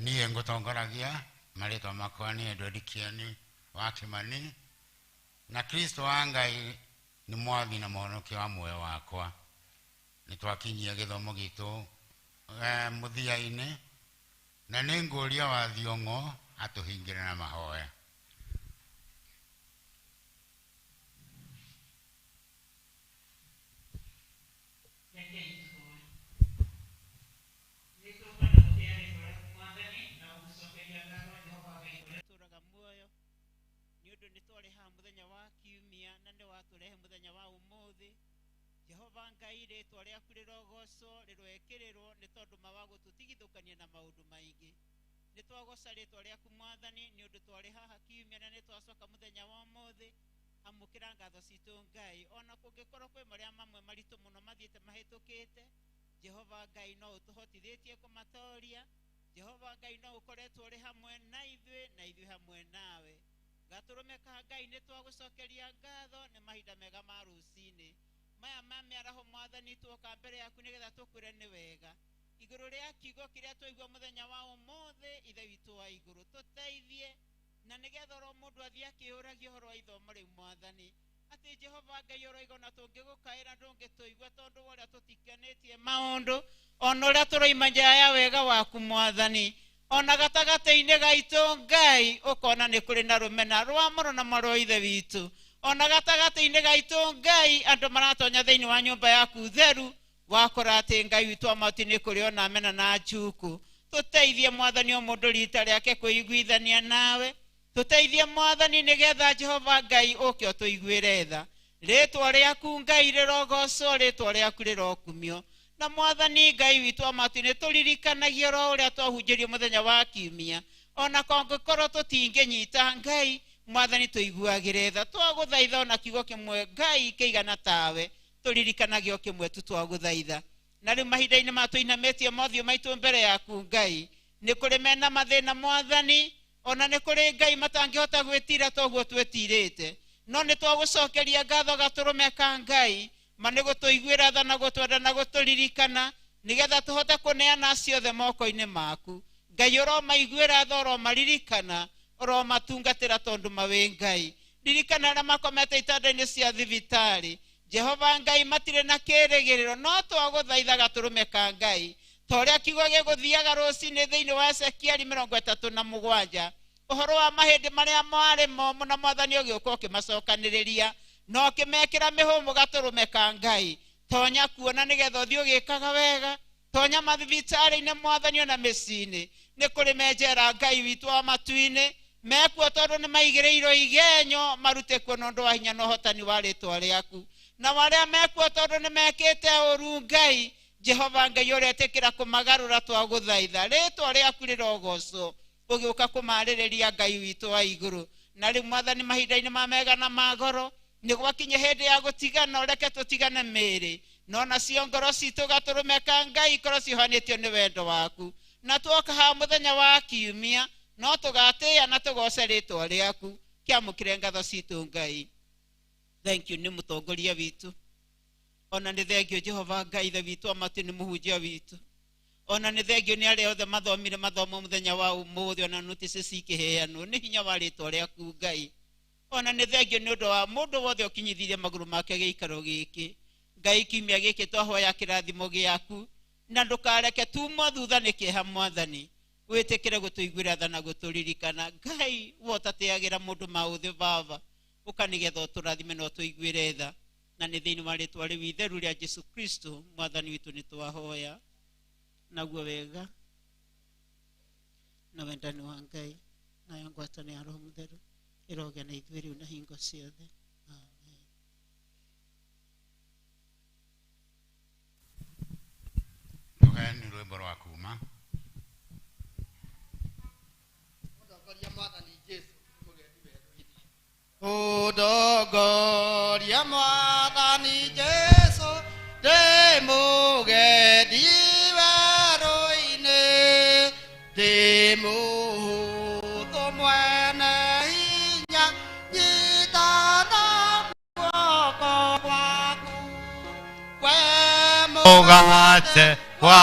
Niĩ ngũtongoragia marĩtwa makwa nĩ Edward Kĩani wa Kĩmani na Kristo wa Ngai nĩ mwathi na mũhonokia wa muoyo wakwa. Nĩ twakinyia gĩthomo gitũ mũthia-inĩ na nĩ ngũria wa Thiong'o atũhingĩre na mahoya. Jehova Ngai rĩtwa rĩaku rĩrogocwo rĩroekĩrĩrwo nĩ tondũ ma wa gũtũtigithũkania na maũndũ maingĩ. Nĩ twagoca rĩtwa rĩaku mwathani nĩ ũndũ twarĩ haha kiumia na nĩ twacoka mũthenya wa ũmũthĩ. Amũkĩra ngatho citũ Ngai ona kũngĩkorwo kwĩ marĩa mamwe maritũ mũno mathiĩte mahĩtũkĩte. Jehova Ngai no ũtũhotithĩtie kũmatoria. Jehova Ngai no ũkoretwo ũrĩ hamwe na ithuĩ na ithuĩ hamwe nawe. Gatũrũme ka Ngai nĩ twagũcokeria ngatho nĩ mahinda mega ma rũcinĩ maya ma mĩaraho mwathani tuoka mbere yaku nĩgetha tũkwĩre nĩ wega igũrũ rĩa kiugo kĩrĩa twaigua mũthenya wa ũmũthĩ. Ithe witũ wa igũrũ tũteithie na nĩgetha oro mũndũ athiĩ akĩũragia ũhoro wa ithomo rĩu mwathani atĩ Jehova Ngai ũroiga ona tũngĩgũkaĩra ndũngĩtũigua tondũ wa ũrĩa tũtikanĩtie maũndũ ona ũrĩa tũroima njĩra ya wega waku mwathani ona gatagatĩ-inĩ gaitũ Ngai ũkona nĩ kũrĩ na rũmena rwa mũro na mwarĩ wa ithe witũ ona gatagatĩ-inĩ gaitũ Ngai andũ maratonya thĩinĩ wa nyũmba yaku theru wakora atĩ Ngai witũ wa matu nĩ kũrĩ ona mena na njuku. Tũteithie mwathani o mũndũ rita rĩake kwĩiguithania nawe. Tũteithie mwathani nĩgetha Jehova Ngai ũke ũtũiguĩre tha. Rĩtwa rĩaku Ngai rĩrogocwo rĩtwa rĩaku rĩrokumio. Na mwathani Ngai witũ wa matu nĩ tũririkanagie oro ũrĩa twahunjĩrio mũthenya wa kiumia ona kongĩkorwo tũtingĩnyita Ngai mwathani tũiguagĩre tha. Twagũthaitha ona kiugo kĩmwe Ngai kĩigana tawe tũririkanagio kĩmwe tu twagũthaitha. Na rĩu mahinda-inĩ ma tũinamĩtie mothiũ maitũ mbere yaku Ngai nĩ kũrĩ mena mathĩna mwathani ona nĩ kũrĩ Ngai matangĩhota gwĩtira toguo twĩtirĩte. No nĩ twagũcokeria ngatho gatũrũme ka Ngai ma nĩ gũtũiguĩra tha na gũtwenda na gũtũririkana nĩgetha tũhote kũneana ciothe moko-inĩ maku. Ngai ũromaiguĩra tha, ũromaririkana, ũromatungatĩra tondũ mawĩ Ngai. Ririkana arĩa makomete itanda-inĩ cia thibitarĩ. Jehova Ngai matirĩ na kĩrĩgĩrĩro, no twagũthaitha gatũrũme ka Ngai ta ũrĩa kiugo gĩgũthiaga rũcinĩ thĩinĩ wa Ezekieli 37 ũhoro wa mahĩndĩ marĩa marĩ momũ na Mwathani ũgĩũka ũkĩmacokanĩrĩria na ũkĩmekĩra mĩhũmũ gatũrũme ka Ngai. Tonya kuona nĩgetha ũthiĩ ũgĩkaga wega. Tonya mathibitarĩ-inĩ Mwathani ona mĩciĩ-inĩ. Nĩ kũrĩ menjera Ngai witũ wa matu-inĩ mekuo tondũ nĩ maigĩrĩirwo igenyo marute kuo na ũndũ wa hinya na ũhotani wa rĩtwa rĩaku. Na arĩa mekuo tondũ nĩ mekĩte ũru Ngai, Jehova Ngai ũretĩkĩra kũmagarũra twagũthaitha rĩtwa rĩaku rĩrogocwo ũgĩũka kũmarĩrĩria Ngai witũ wa igũrũ. Na rĩu Mwathani mahinda-inĩ ma mega na ma goro nĩ gwakinya hĩndĩ ya gũtigana, ũreke tũtigane mĩĩrĩ no nacio ngoro citũ gatũrũme ka Ngai ikorwo ciohanĩtio nĩ wendo waku. Na tuoka haha mũthenya wa kiumia no tũgatĩĩa na tũgoce rĩtwa rĩaku. Kĩamũkĩre ngatho citũ Ngai. Thank you nĩ mũtongoria witũ. Ona nĩ thengio Jehova Ngai ithe witũ wa matu nĩ mũhunjia witũ. Ona nĩ thengio nĩ arĩa othe mathomire mathomo mũthenya wa ũmũthĩ ona notice cikĩheanwo nĩ hinya wa rĩtwa rĩaku Ngai. Ona nĩ thengio nĩ ũndũ wa mũndũ wothe ũkinyithirie magũrũ make gĩikaro gĩkĩ. Ngai kiumia gĩkĩ twahoya kĩrathimo gĩaku na ndũkareke tumwo thutha nĩ kĩeha Mwathani. Wĩtĩkĩre gũtũiguĩra tha na gũtũririkana. Ngai we ũtatĩagĩra mũndũ maũthĩ baba, ũka nĩgetha ũtũrathime na ũtũiguĩre tha. Na nĩ thĩinĩ wa rĩtwa rĩu itheru rĩa Jesu Kristo Mwathani witũ nĩ twahoya. Naguo wega na wendani wa Ngai nayo ngwatanĩro ya Roho Mũtheru ĩrogĩa na ithuĩ rĩu na hingo ciothe. Amen. Tũheani rwĩmbo rwa kuma. Ũndongoria Mwathani Jesu mũgendi werũ-inĩ. Ũndongoria Mwathani Jesu ndĩ mũgendi werũ-inĩ, ndĩ mũhũthũ mwene hinya, nyita na guoko gwaku. We Mũgate wa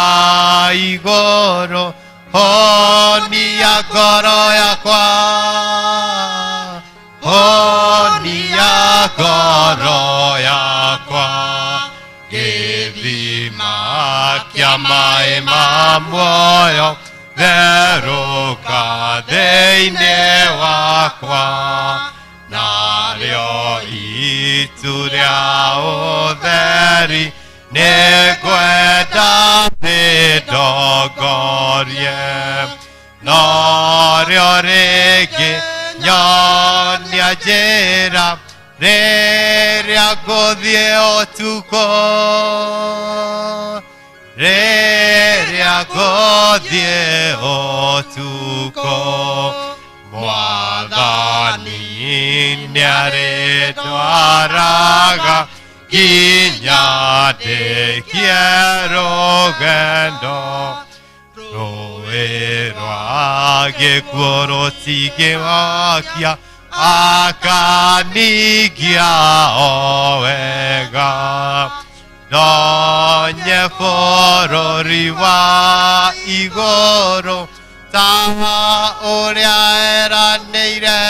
igũrũ honia ngoro yakwa, honia ngoro yakwa, gĩthima kĩa maĩ ma muoyo therũka thĩinĩ wakwa, narĩo itu rĩa ũtheri nĩngwenda rĩndongorie, norĩo rĩngĩ nyonia njĩra rĩrĩa ngũthiĩ ũtukũ, rĩrĩa ngũthiĩ ũtukũ. Mwathani nĩarĩndwaraga nginya ndĩkie rũgendo, rũĩ rwa gĩkuũ rũtingĩwakia akanigia o wega. Ndonye bũrũri wa igũrũ ta ũrĩa eranĩire.